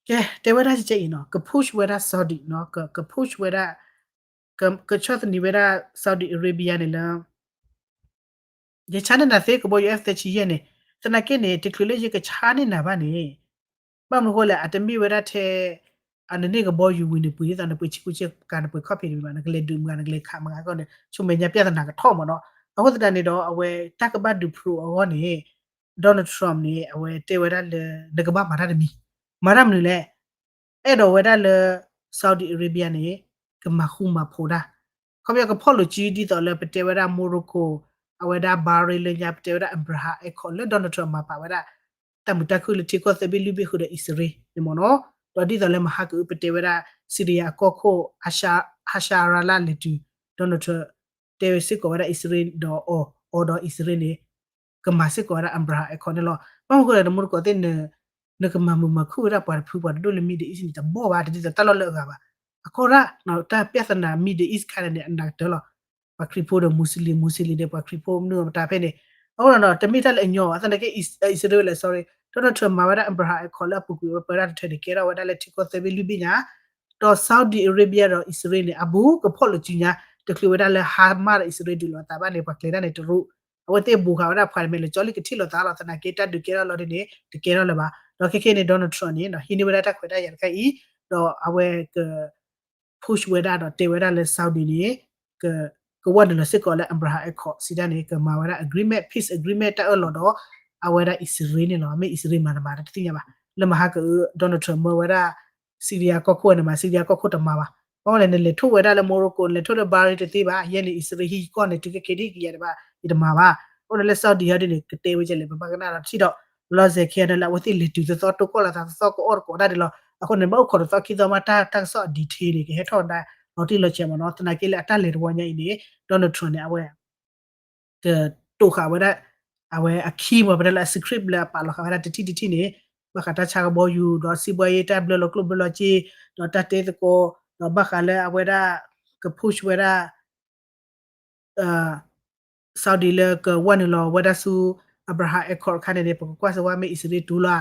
ကဲ တဲဝဲဒၣ်ကဲအံၤနီၤ က push ဝဲဒၣ် Saudi နီၤ က က push ဝဲဒၣ် က ကဆီၣ်သနံးဝဲဒၣ် Saudi Arabia န့ၣ်လၢ ယဆါန့ၢ်နၤသ့ကဘီယူၤ F သၢဆံယဲၢ်န့ၣ် သနာ်က့န့ၣ် တချုးလၢယကဆါန့ၢ်နၤဘၣ်န့ၣ် ဘၣ်မနုၤအဃိလဲၣ် အတမ့ၢ်ဝဲဒၣ်ထဲ အနန့ၢ်ကဘီယူၤဝံၤန့ၣ် ပှ့ၤဒ်သိးနပှ့ၤဆံကူဆ့ကၤ နပှ့ၤခီၣ်ဖံးတမံၤဘၣ် နကလဲၤဒုးမုာ်ဂၤ နကလဲၤခးမုာ်ဂၤအဂီၢ်န့ၣ် ဆိမဲာ်ညါပြဿနာကထီၣ်မ့ၢ်နီၤ. အဃိသတးန့ၣ်ဒီး အဝဲတၢ်ကဘၣ်ဒုး prove အဂီၢ်န့ၣ် Donald Trump န့ၣ် အဝဲတဲဝဲဒၣ်လၢ နကဘၣ်မၤတၢ်တမံၤ မၤတၢ်မနုၤလဲၣ် အဲၣ်ဒိးဝဲဒၣ်လၢ Saudi Arabia န့ၣ် ကမၤဃူမၤဖိးတၢ် ခီပညီကဖီၣ်လိာ်စုဒ်သိးလၢပတဲဝဲဒၣ် Morocco အဝဲဒၣ် Bahrain လၢညါ ပတဲဝဲဒၣ် Abraham Accord လၢ Donald Trump မၤပာ်ဝဲဒၣ် တၢ်မုာ်တၢ်ခုၣ်လၢထံကီၢ်သၢဘ့ၣ်လွံၢ်ဘ့ၣ်ဃုာ်ဒီးအံၣ်စရ့လးန့ၣ်မ့ၢ်နီၤ. ဒီးဒ်သိးလၢမဟါကအုပတဲဝဲဒၣ် Syria အကီၢ်ခိၣ် Hasha- Hasharallah လဲၤတုၤ Donald Trump တဲဝဲစ့ၢ်ကီးဝဲဒၣ်အံၣ်စရ့လးဒီးအီၤ အီၤဒီးအံၣ်စရ့လးန့ၣ် ကမၤစ့ၢ်ကီးဝဲဒၣ် Abraham Accord န့ၣ်လီၤ. ဘၣ်မနုၤအဃိလဲၣ် တမူတကိးသ့ၣ် နကမၤမုာ်မၤခုၣ်ဝဲဒၣ်ပှၤတဖုပှၤတဒိၣ်လၢ Middle East န့ၣ် တဘီၣ်ဘၣ် တဒ်သိးတၢ်လီၢ်လၢအဂၤဘၣ်. အခီရၣ် တၢ်ပြဿနာ Middle East ခါန့ၣ် အနးကတၢၢ်လီၤ. ပှၤခရံာ်ဖိဒီး Muslim, Muslim ဒီးပှၤခရံာ်ဖိမနုၤအပတၢ်ဖဲန့ၣ် အဃိဒီး တမ့ၢ်တၢ်လၢအညီဘၣ် သနာ်က့ အံၣ်စရ့လး sorry Donald Trump မၤဝဲဒၣ် Abraham Accord လၢအပူၤကွံာ်ဝဲပၢဒၣ်တထၢၣ်န့ၣ် ကဲထီၣ်ဝဲဒၣ်လၢထံကီၢ်သၢဘ့ၣ်လွံၢ်ဘ့ၣ်ညါ, ဒီး Saudi Arabia ဒီးအံၣ်စရ့လးန့ၣ် အဘူးကဖီၣ်လိာ်စုညါ တချုးဝဲဒၣ်လၢ Hamas ဒီးအံၣ်စရ့လးဒုးလိာ်အသးဘၣ်န့ၣ် ပှၤကျဲၤဒၣ်န့ၣ်တရူး, အဝဲသ့ၣ်ဘူးဃာ်ဝဲဒၣ်ဖှၤတမဲာ်လၢကၠီလံကထံၣ်လိာ်သးလီၤ သနာ်က့တၢ်ဒုးကဲထီၣ်လီၤဒ်န့ၣ် တကဲထီၣ်လၢၤဘၣ်. ဒီးခဲခဲန့ၣ် Donald Trump န့ၣ် ဟံးန့ၢ်ဝဲဒၣ်တၢ်ခွဲးတၢ်ယာ်တခါအံၤ, ဒီးအဝဲက push ဝဲဒၣ်ဒီးတဲဝဲဒၣ်လၢ Saudi န့ၣ် က ကဝဲနုာ်လီၤစ့ၢ်ကီးလၢ Abraham Accord စံးဒၣ်န့ၣ် ကမၤဝဲဒၣ် agreement, peace agreement တၢ်အၢၣ်လီၤဒီး အဝဲဒၣ်အံၣ်စရ့လးန့ၣ်လီၤ. မ့ၢ်အံၣ်စရ့လးမၤတမၤတသ့ၣ်ညါဘၣ်. လၢမဟါကအု Donald Trump မၢဝဲဒၣ် Syria ကီၢ်ခိၣ်ဝဲန့ၣ်မး Syria ကီၢ်ခိၣ်တမၤဘၣ်. ဘၣ်မနုၤလဲၣ် နလဲၤထီၣ်ဝဲဒၣ်လၢ Morocco နလဲၤထီၣ်လၢ Bahrain တသ့ဘၣ်. ယဲန့ၣ် အံၣ်စရ့လးဟံးကီၢ်န့ၣ် တုၤခဲက့ၤဒ်ကယဲၢ်တဘၣ် ယတမၤဘၣ်. အိၣ်ဒီးလၢ Saudi ဟီဒ်န့ၣ် ကတဲဝဲကဲလဲၣ် ပဘၣ်ကနၣ်ဒီးထံၣ်ဒီး လီၤစဲၤခဲဒီးလၢအဝဲသ့ၣ်လဲၤတုၤသသီတိၢ်ကီၢ်လီၤသးသသီ ကအီၣ်တကိးတၢ်ဒ်လီၤ. အဃိန့ၣ် ဘၣ်အိၣ်ခိးတသီခံသီမး တၢ်ကစီၣ်အ detail န့ၣ် ကဟဲထီၣ်ဒၣ်လီၤတံၢ်လီၤဆဲးမ့ၢ်နီၤ. သနာ်က့လၢအတၢ်လဲၤတဝီညါအံၤန့ၣ် Donald Trump န့ၣ် အဝဲ ကတိာ်ဃာ်ဝဲဒၣ် အဝဲအခံမ့ၢ် ပတဲလၢအ script လၢအပာ်လီၤဃာ်ဝဲဒၣ်တထံၣ်တထံၣ်န့ၣ် ဘၣ်ဃးတၢ်ဆါကဘီယူၤ ဒီးစံးဘှါယ့ တၢ်ဘျၢလီၤကျိၣ်ဘျၢလီၤစ့ ဒီးတၢ်တဲသကိး ဒီးဘၣ်ဃးလၢအဝဲဒၣ် က push ဝဲဒၣ် Saudi လၢကဝဲနုာ်လီၤဝဲဒၣ်ဆူ Abraham Accord အခါန့ၣ်န့ၣ် ပကကွၢ်စ့ၢ်ဝဲ မ့ၢ်အံၣ်စရ့လးတုၤလီၤဧါ,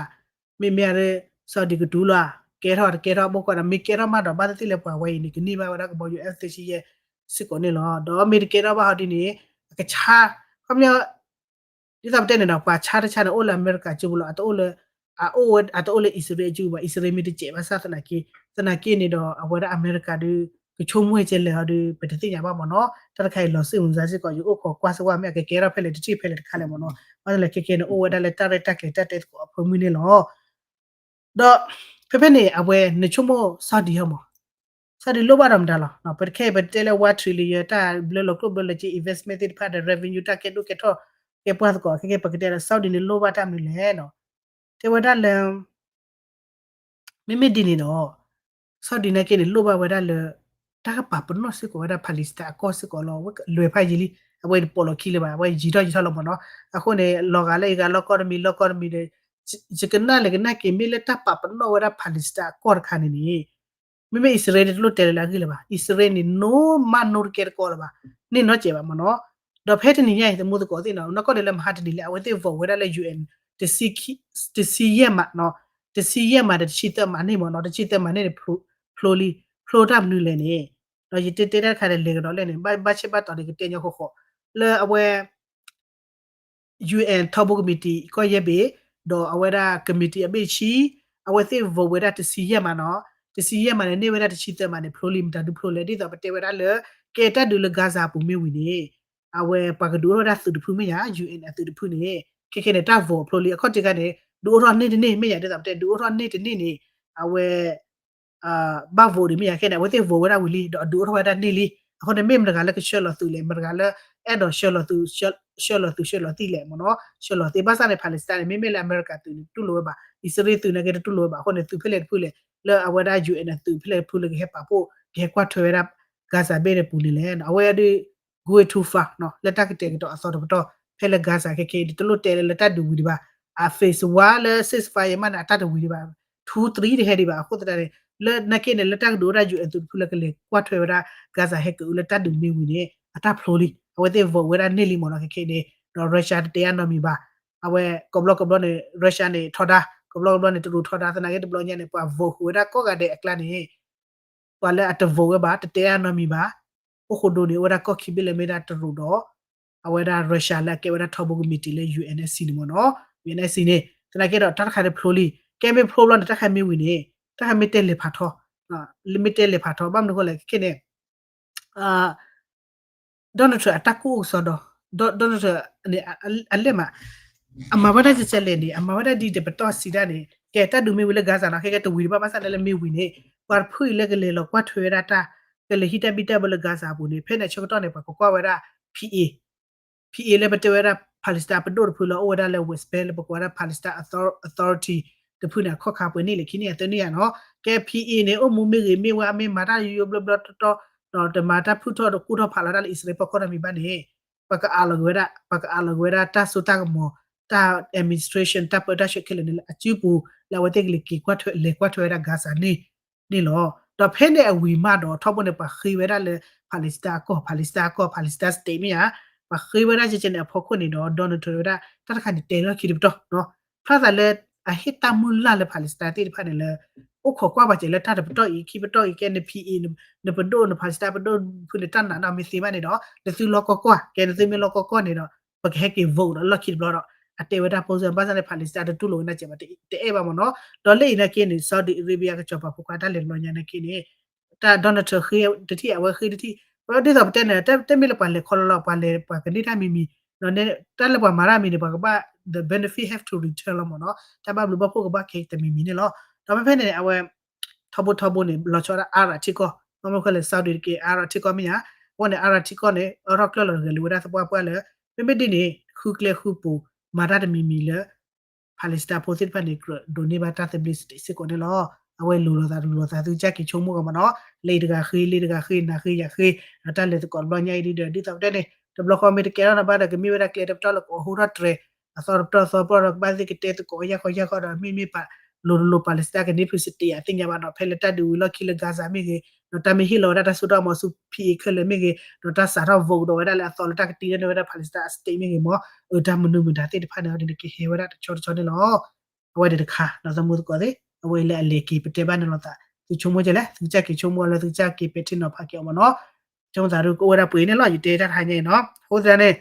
မ့မ့ၢ် Saudi ကတုၤလီၤဧါ, ကဲထီၣ်တကဲထီၣ် ဘၣ်ကွၢ်ဒီး မ့ၢ်ကဲထီၣ်မးဒီး ဘၣ်သ့ၣ်သ့ၣ်လၢပှၤဝဲအံၤန့ၣ် ကန့ၢ်ဘၣ်ဝဲဒၣ်ကဘီယူၤ F thirty-seven စ့ၢ်ကီးန့ၣ်လီၤ. ဒီးမ့ၢ်တကဲထီၣ်ဘၣ်ဟီဒ်န့ၣ် အကဆါ ခီပညီ ဒ်သိးပတဲန့ၣ်ဒီး ပှၤဆါတဆါန့ၣ် အိၣ်လၢအမဲရကၤကၠိပူၤလီၤ. အတအိၣ်လၢ အတအိၣ်လၢအံၣ်စရ့လးအကၠိဘၣ်. အံၣ်စရ့လးမ့ၢ်တစဲးဘၣ်ဆၣ်သနာ်က့ သနာ်က့န့ၣ်ဒီး အဝဲဒၣ်အမဲရကၤဒီး ကဆိကမိၣ်ကဲလဲၣ်ဟီဒီး ပတသ့ၣ်ညါဘၣ်မ့ၢ်နီၤ. တၢ်တခါအံၤ လီၤစိတ်ဝင်စားစ့ၢ်ကီး ယအိၣ်ခိးကွၢ်စ့ၢ်ဝဲ မ့ၢ်အကကဲထီၣ်ဖဲလဲၣ်တထံၣ်ဖဲလဲၣ်တခါလဲၣ်မ့ၢ်နီၤ. ဘၣ်ဆၣ်သနာ်က့ခဲခဲန့ၣ် အိၣ်ဝဲဒၣ်လၢတၢ်ရဲၣ်တၢ်ကျဲၤတၢ်တဲသကိးအဖၢမုၢ်န့ၣ်လီၤ. ဒီးဖဲဖဲန့ၣ် အဝဲနဆိကမိၣ် Saudi ဟီမး, Saudi လိၣ်ဘၣ်ဒီးမတၤလီၤ. ပတခဲအံၤ ပတဲလၢ one trillion တၢ်ဘျၢလီၤကျိၣ်ဘျၢလီၤစ့ investment သ့ၣ်တဖၣ်ဒီး revenue တၢ်ကဲဒိၣ်ကဲထီၣ် ကဲပှၢ်သကိး ခဲခဲပကတဲဒီး Saudi န့ၣ်လိၣ်ဘၣ်တၢ်မနုၤလဲၣ်နီၤ. တဲဝဲဒၣ်လၢ မ့မ့ၢ်ဒ်န့ၣ်ဒီး Saudi နာ်က့န့ၣ် လိၣ်ဘၣ်ဝဲဒၣ်လၢ တၢ်ကပာ်ပနီၣ်စ့ၢ်ကီးဝဲဒၣ် Palestine အကီၢ်စ့ၢ်ကီးလီၤ. ဝဲလွဲၤဖးယံာ်လံ, အဝဲတပိာ်လီၤခံလၢၤဘၣ်, အဝဲယံာ်ထီၣ်ယံာ်ထီၣ်လီၤမ့ၢ်နီၤ. အဃိန့ၣ် လီၤဂာ်လၢအဂၤလီၢ်ကီၢ်တမံၤ လီၢ်ကီၢ်တမံၤဒီး ယကနၣ်လဲၣ်ကနၣ်က့ၤ မ့ၢ်လၢတၢ်ပာ်ပနီၣ်ဝဲဒၣ် Palestine အကီၢ်တခါန့ၣ်န့ၣ် မ့မ့ၢ်အံၣ်စရ့လးန့ၣ် တလိၣ်တဲလၢၤလၢအဂ့ၢ်လၢၤဘၣ်. အံၣ်စရ့လးန့ၣ် နိမးနိတကဲတကီလၢၤဘၣ်, န့ၢ်နီတစဲးဘၣ်မ့ၢ်နီၤ. ဒီးဖဲတနံၤညါအံၤ သမူသကိးသ့ၣ်နီၤ နီၢ်ကီၢ်န့ၣ်လၢမဟါတနံၤလၢ အဝဲသ့ၣ် vote ဝဲဒၣ်လၢ UN တဆံယဲၢ်မး, တဆံယဲၢ်မးဒီးတဆံသၢမးန့ၣ်မ့ၢ်နီၤ, တဆံသၢမးန့ၣ်န့ၣ် ဖျိလံ, ဖျိတၢ်မနုၤလဲၣ်န့ၣ်, ဒီးယတဲတဲတၢ်တခါန့ၣ် လဲၤကဒီးလဲၣ်န့ၣ် ဘၣ်ဆၣ်ဘၣ်တီၤန့ၣ် ကတဲညီဃီဃီ လၢအဝဲ UN ထီဘိ committee ကီၢ်ယဲၢ်ဘ့ၣ်, ဒီးအဝဲဒၣ် committee အဘ့ၣ်ဆံ, အဝဲသ့ၣ် vote ဝဲဒၣ်တဆံယဲၢ်မးနီၤ, တဆံယဲၢ်မးန့ၣ် န့ၢ်ဝဲဒၣ်တဆံသၢမးန့ၣ် ဖျိလံ. မတၤဒုဖျိလဲၣ် ဒ်သိးပတဲဝဲဒၣ်လၢ ကဲတၢ်ဒုးလၢ Gaza အပူၤမ့ၢ်ဝံၤန့ၣ် အဝဲပှၤကဒုးအိၣ်ထီၣ်ဝဲဒၣ်သုးတဖုမ့ၢ်ယါ, UN အသုးတဖုန့ၣ် ခဲခဲန့ၣ် တၢ် vote ဖျိလံ. အခီၣ်ထံးခါန့ၣ် ဒုးအိၣ်ထီၣ်န့ၢ်တန့ၢ်မ့ၢ်ယါ, ဒ်သိးပတဲ ဒုးအိၣ်ထီၣ်န့ၢ်တန့ၢ်န့ၣ် အဝဲ ဘၣ် vote ဒံးမ့ၢ်ယါခဲန့ၣ် အဝဲသ့ၣ် vote ဝဲဒၣ်ဝံၤလံ ဒီးအဒုးအိၣ်ထီၣ်ဝဲဒၣ်န့ၢ်လံ. အဃိန့ၣ် မ့ၢ်မတဂၤလၢကဆှၢလီၤသုးလဲၣ်, မတဂၤလၢအဲၣ်ဒိးဆှၢလီၤသုး, ဆှၢလီၤသုးဆှၢလီၤသံလဲၣ်မ့ၢ်နီၤ, ဆှၢလီၤသံ. ဘၣ်ဆၣ်န့ၣ် Palestine န့ၣ် မ့မ့ၢ်လၢအမဲရကၤသုးန့ၣ် တတူၢ်လိာ်ဝဲဘၣ်, အံၣ်စရ့လးသုးနာ်က့တတူၢ်လိာ်ဝဲဘၣ်. အဃိန့ၣ် သုးဖဲလဲၣ်တဖုလဲၣ် လၢအဝဲဒၣ် UN အသုးဖဲလဲၣ်တဖုလၢကဟဲပာ်ဖှိၣ် ကဟဲကွၢ်ထွဲဝဲဒၣ် Gaza ဘ့ၣ်န့ၣ်ပူၤန့ၣ်လဲၣ် အဝဲဒၣ် go too far လၢတၢ်ကတဲာ်ကတီၤအသီတပတီၢ် ဖဲလၢ Gaza ခဲခဲအံၤ တလိၣ်တဲလၢတၢ်ဒုးဝံၤဒံးဘၣ်. အ phase one လၢ ceasefire မးန့ၣ် အတၢ်တဝံၤဒံးဘၣ်, two three တဟဲဒံးဘၣ်. အဃိသတးန့ၣ် လၢနာ်က့န့ၣ် လၢတၢ်ကဒုးအိၣ်ဒၣ် UN သုးတဖုလၢကလဲၤကွၢ်ထွဲဝဲဒၣ် Gaza ဟဲက့ၤအုလၢတၢ်ဒုးမ့ၢ်ဝံၤန့ၣ် အတၢ်ဖျိလံ. အဝဲသ့ၣ် vote ဝဲဒၣ်န့ၢ်လံမ့ၢ်နီၤ ခဲခဲန့ၣ်, ဒီး Russia တတဲအါနီတမံၤဘၣ်. အဝဲကိးဘျီကိးဘျီန့ၣ် Russia န့ၣ်ထီဒါ, ကိးဘျီကိးဘျီန့ၣ် တရူးထီဒါ, သနာ်က့တဘျီညါန့ၣ် ပှၤ vote ဃုာ်ဝဲဒၣ်ကိးဂၤဒဲးအကျါန့ၣ် ပှၤလၢအတ vote ဝဲဘၣ် တတဲအါနီတမံၤဘၣ်. အိၣ်ဃိဒိန့ၣ် အိၣ်ဝဲဒၣ်ကီၢ်ခံဘ့ၣ်လၢမ့ၢ်ဒၣ်တရူးဒီး အဝဲဒၣ် Russia လၢအကဲဝဲဒၣ်ထီဘိ committee လၢ UNSC န့ၣ်မ့ၢ်နီၤ, UNSC န့ၣ် သနာ်က့ဒီး တၢ်တခါန့ၣ်ဖျိလံ. ကဲမ့ၢ်ဖျိဘျီန့ၣ် တၢ်တခါမ့ၢ်ဝံၤန့ၣ် တၢ်တခါမ့ၢ်တဲလဲၤဖးထီ, မ့ၢ်တဲလဲၤဖးထီ ဘၣ်မနုၤအဃိလဲၣ် ခဲခဲန့ၣ် Donald Trump အတၢ်ကူၣ်အိၣ်ကစီဒီ, Donald Trump န့ၣ် အလဲၣ်မး, အမၤဝဲဒၣ်ကဲကဲလဲၣ်န့ၣ် အမၤဝဲဒၣ်ဒ်တပတီၢ်စံးဒၣ်န့ၣ် ကဲတၢ်ဒုးမ့ၢ်ဝံၤလၢ Gaza နီၤ ခဲကဲတဝံၤဒံးဘၣ် ဘၣ်ဆၣ်န့ၣ်လၢမ့ၢ်ဝံၤန့ၣ် ပှၤတဖုအံၤလၢကလဲၤလီၤကွၢ်ထွဲဝဲဒၣ်တၢ် ကလဲၤဟံးတၢ်ဘံၣ်တၢ်ဘၢလၢ Gaza အပူၤန့ၣ် ဖဲန့ၣ်အဆၢကတီၢ်န့ၣ် ပှၤကကွၢ်ဝဲဒၣ် P A, P A လၢပတဲဝဲဒၣ် Palestine ပဒိၣ်တဖုလၢအိၣ်ဝဲဒၣ်လၢ West Bank လၢပကိးဝဲဒၣ် Palestine Authority တဖုန့ၣ် အခီၣ်ခါပှဲၤန့ၣ်လဲၣ် ခံန့ၢ်ယၤသၢန့ၢ်ယၤနီၤ. ကဲ P A န့ၣ် အိၣ်မူမ့ၢ်ဂ့ၤမ့ၢ်ဝါ မ့ၢ်မၤတၢ်ယိယိဘျီဘျီတီတီ ဒီးတမၤတၢ်ဖုၣ်ထီၣ်ဒီးကူၣ်ထီၣ်ဖးလီၤတၢ်လၢအံၣ်စရ့လးဖီခိၣ်နီတမံၤဘၣ်န့ၣ် ပှၤကအးလီၤက့ၤဝဲဒၣ် ပှၤကအးလီၤက့ၤဝဲဒၣ်တၢ်စိတၢ်ကမီၤ တၢ် administration တၢ်ပၢတၢ်ဆှၢခဲလၢာ်န့ၣ်လၢအစုပူၤ လၢအဝဲသ့ၣ်ကလဲၤက့ၤကွၢ်ထွဲ လဲၤကွၢ်ထွဲဝဲဒၣ် Gaza န့ၣ် န့ၣ်လီၤ. ဒီးဖဲန့ၣ်အဝံၤမးဒီး ထီဘိန့ၣ် ပှၤဃ့ဝဲဒၣ်လၢ Palestine အကီၢ် Palestine အကီၢ် Palestine State မ့ၢ်ဧါ, ပှၤဃ့ဝဲဒၣ်ကဲကဲန့ၣ်အဖီခိၣ်န့ၣ်ဒီး Donald Trump ဝဲဒၣ် တၢ်တခါန့ၣ်တဲလီၢ်ခံတပတီၢ်နီၤ. ဖျါသးလၢ အဟ့ၣ်တၢ်မုၢ်လၢ်လၢ Palestine သ့ၣ်တဖၣ်န့ၣ်လၢ အိၣ်ခိးကွၢ်ပှၤစဲးလၢတၢ်တပတီၢ်အံၤ ခံပတီၢ်အံၤ ကဲနဖံအံၤ နပဒိၣ်န Palestine ပဒိၣ်ဖုန့ၣ် တၢ်နာ်နီၢ်မ့ၢ်သ့ဘၣ်န့ၣ်ဒီး နသုလီၢ်ကီၢ်ကွၢ် ကဲနသုမ့ၢ်လီၢ်ကီၢ်ကွၢ်န့ၣ်ဒီး ပကဟဲက့ၤ vote ဒီးလီၢ်ခံတဘျီဒီး အတဲဝဲဒၣ် ပုံစံ ဘၣ်ဆၣ်န့ၣ် Palestine တတူၢ်လိာ်ဝဲဒၣ်စဲးဘၣ် တအဲၣ်ဘၣ်မ့ၢ်နီၤ. ဒီးလၢအံၤနာ်က့န့ၣ် Saudi Arabia ကစီၤပၤဖိခွါတၢ်လဲၤတဘျီညါနာ်က့န့ၣ် တၢ် Donald Trump ဃ့တထံၣ် အဝဲဃ့တထံၣ် ဒ်သိးပတဲန့ၣ် တမ့ၢ်လၢပှၤလဲၤခီလီၤလီၤ ပှၤလဲၤပှၤကန့ၢ်တၢ်မံၤမံၤ တၢ်လၢပှၤမၤတၢ်မံၤန့ၣ် ပှၤကဘၣ် the benefit have to return လီၤမ့ၢ်နီၤ တၢ်ဘၣ်ဘျုးဘၣ်ဖှိၣ်ကဘၣ်ကဲတမံၤမံၤန့ၣ်လီၤ. ဒီးဖဲဖဲန့ၣ် အဝဲ ထီဘိထီဘိန့ၣ် လီၤဆီဒၣ် Arab ထံကီၢ် ဘၣ်မနုၤဃိလဲၣ် Saudi တက့ၢ် Arab ထံကီၢ်မ့ၢ်ဧါ အဃိန့ၣ် Arab ထံကီၢ်န့ၣ် အၢထီၣ်ကျၢၢ်လီၤတဂၤလၢဝဲဒၣ်သပှၢ်ပှၢ်လၢ မ့မ့ၢ်ဒ်န့ၣ် ဃုကျဲဃုပူၤ မၤတၢ်တမံၤမံၤလၢ Palestine ဖိသ့ၣ်တဖၣ်န့ၣ် ကြၢးဒိးန့ၢ်ဘၣ်တၢ်သဘျ့စတ့းစ့ၢ်ကီးန့ၣ်လီၤ. အဝဲလိၤလိာ်သးတလိၤလိာ်သး သုကစၢ်က့ၤဆိကမိၣ်ကမ့ၢ်နီၤ လၢတဂၤဃ့ လၢတဂၤဃ့ နၤဃ့ယၤဃ့ ဒီးတၢ်လဲၤသကိးတဘျီညါအံၤဒ်ဒီး ဒ်သိးပတဲန့ၣ် တဘျီဃီမ့ၢ်တကဲထီၣ်နဘၣ်ဒီး ကမ့ၢ်ဝဲဒၣ်ကျဲတပတီၢ်လၢကအိးထီၣ်တြဲၤ အသီတပတီၢ်သီပတီၢ်ဒီး ကဘၣ်သ့ၣ်ကတဲသကိးယၢ်ခီယၢ်ခီဒီး မ့မ့ၢ်ပာ်လိၤတလိၤ Palestine ကန့ၢ်ဖုစတ့း အသ့ၣ်ညါဘၣ်နီၤ ဖဲလၢတၢ်ဒုးဝံၤလီၢ်ခံလၢ Gaza မ့ၢ်ဂ့ၤ ဒီးတၢ်မ့ၢ်ဟ့ၣ်လီၤဝဲဒၣ်တၢ်စိတၢ်ကမီၤဆူ ဖံအံၤခဲလၢာ်မ့ၢ်ဂ့ၤ ဒီးတၢ်စးထီၣ် vote ဒီးဝဲဒၣ်လၢအသီလၢတၢ်ကတံာ်န့ၢ်ဝဲဒၣ် Palestine အ state မ့ၢ်ဂ့ၤမ့ၢ် အတၢ်မနုၤမတၤသ့ၣ်တဖၣ်န့ၣ် အဝဲန့ၣ်ကဟဲဝဲဒၣ်တဆီတဆီန့ၣ်လီၤ. အဝဲန့ၣ်တခါ ဒီးသမူသကိးသ့ၣ် အဝဲအံၤလၢအလဲၤက့ၤပတဲဘၣ်န့ၣ်လိာ်သး သုဆိကမိၣ်ကလဲၣ် သုကစၢ်က့ၤဆိကမိၣ်လၢသုကစၢ်က့ၤပဲာ်ထံနီၤဖးက့ၤအီၤမ့ၢ်နီၤ ဆိကမိၣ်သးဒုးကအိၣ်ဝဲဒၣ်ပှဲၤန့ၣ်လီၤ ယတဲတၢ်တဟါညါအံၤနီၤ အဃိသတးန့ၣ်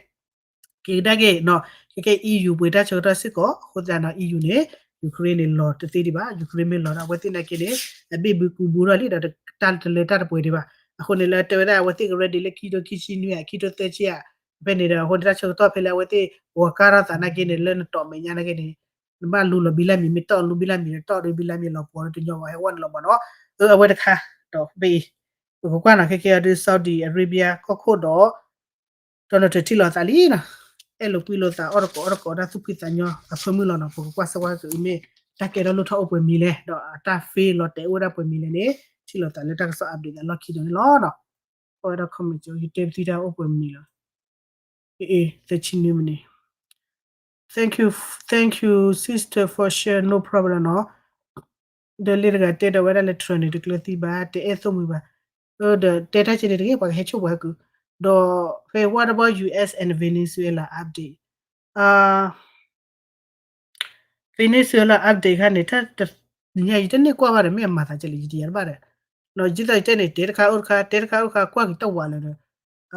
က့ၤကဒါက့ၤနီၤ ကဲကဲ EU ပှဲၤတၢ်ဆၢကတီၢ်စ့ၢ်ကီး အဃိသတးနီၤ EU န့ၣ် Ukraine န့ၣ်လီၤတသ့ဒံးဘၣ် Ukraine မ့ၢ်လီၤဒီး အဝဲသ့ၣ်နာ်က့န့ၣ် အဘ့ၣ်ဘုကူဘူးထီၣ်လံဒီး တၢ်တလၢတၢ်တပှဲၤဒံးဘၣ် အဃိန့ၣ်လၢတဲဝဲဒၣ် အဝဲသ့ၣ်က ready လၢခံထိခံဆံနွံဧါ ခံထိသၢဆံဧါ ဖဲန့ၣ်ဒီး အဃိန့ၣ်တၢ်ဆၢကတီၢ်ဖဲလၢအဝဲသ့ၣ် ဂီၤကၢ်ထီၣ်သးနာ်က့န့ၣ် လၢနတီၢ်မဲာ်ညါနာ်က့န့ၣ် နဘၣ်လူလီၤဘံလၢမံၤ မ့ၢ်တီၢ်လူဘံလၢမံၤ တီၢ်ဒုးဘံလၢမံၤလီၤပှီၤလၢတညီဘၣ် ဟဲဝဲန့ၣ်လီၤမ့ၢ်နီၤ အဝဲတခါ ဒီးဖဲအံၤ ပကကွၢ်နီၤ ခဲကဲအီၤဒုး Saudi Arabia ကီၢ်ခိၣ်ဒီး Donald Trump ထံၣ်လိာ်သးလံနီၤ အဲၣ်လိာ်ကွံလိာ်သး အီၣ်တကိးအီတကိးတၢ်သူၣ်ဖှံသးညီအဖၢမုၢ်လီၤနီၤ ပကကွၢ်စၢၤကွၢ်က့ၤမ့ၢ် တၢ်ကဲထီၣ်လိၣ်ထီၣ်အိၣ်ပှဲၤမံၤလဲၣ် ဒီးအတၢ် fail လီၤတဲာ်အိၣ်ဝဲဒၣ်ပှဲၤမံၤလဲၣ်န့ၣ် ထံၣ်လိာ်သးလၢတၢ်ကစီၣ် update သးလီၢ်ခံဒီးန့ၣ်လီၤနီၤ ကွၢ်ဝဲဒၣ် comment ကၠိ ယတဲပသံတၢ်အိၣ်ပှဲၤမံၤလီၤ အ့ သၢဆံနွံမံးနံး Thank you, thank you, sister, for share, no problem နီၤ ဒီးလၢတဂၤတဲဒီးဝဲဒၣ်လၢ Trump န့ၣ် တကျၢၤသံဘၣ် တအဲၣ်သိၣ်မှံဘၣ် ဒီးတဲတၢ်ကဲန့ၣ်တဂ့ၤ ပှၤကဟဲဆိၣ်ပှၤကုၢ် ဒီးဖဲ what about U S and Venezuela update? Venezuela update ခါန့ၣ် တၢ်တနံၤညါယတန့ၢ်ကွၢ်ဘၣ်ဒီး မ့ၢ်အမၤသးကဲလဲၣ် ယတယၤတဘၣ်ဒီး ဒီးယသးတဲန့ၣ် တဲတခါအိၣ်တခါ တဲတခါအိၣ်တခါ ကွၢ်က့ၤတဝးလၢၤဒီး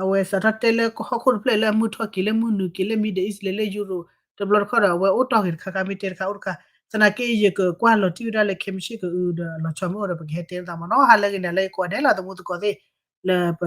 အဝဲစးထီၣ်တဲလၢဟီၣ်ခိၣ်တဖျၢၣ်လၢအမုၢ်ထီၣ်က့ၤလၢမုၢ်နုာ်က့ၤလၢ Middle East လဲၤလၢ Europe တဘျီတခီၣ်ဒီး အဝဲအိၣ်တီၢ်က့ၤတခါခါ မ့ၢ်တဲတခါအိၣ်တခါ သနာ်က့ယကကွၢ်လီၤတံၢ်ဝဲဒၣ်လၢ ခဲမုၢ်ဆ့ၣ်ကအုဒီး လီၤဆီမ့ၢ်အိၣ်ဒီး ပကဟဲတဲသးမ့ၢ်နီၤ ဟါလၢဂ့ၤန့ၣ်လၢယကိးဒဲးလီၤ သမူသကိးသ့ၣ် လၢပ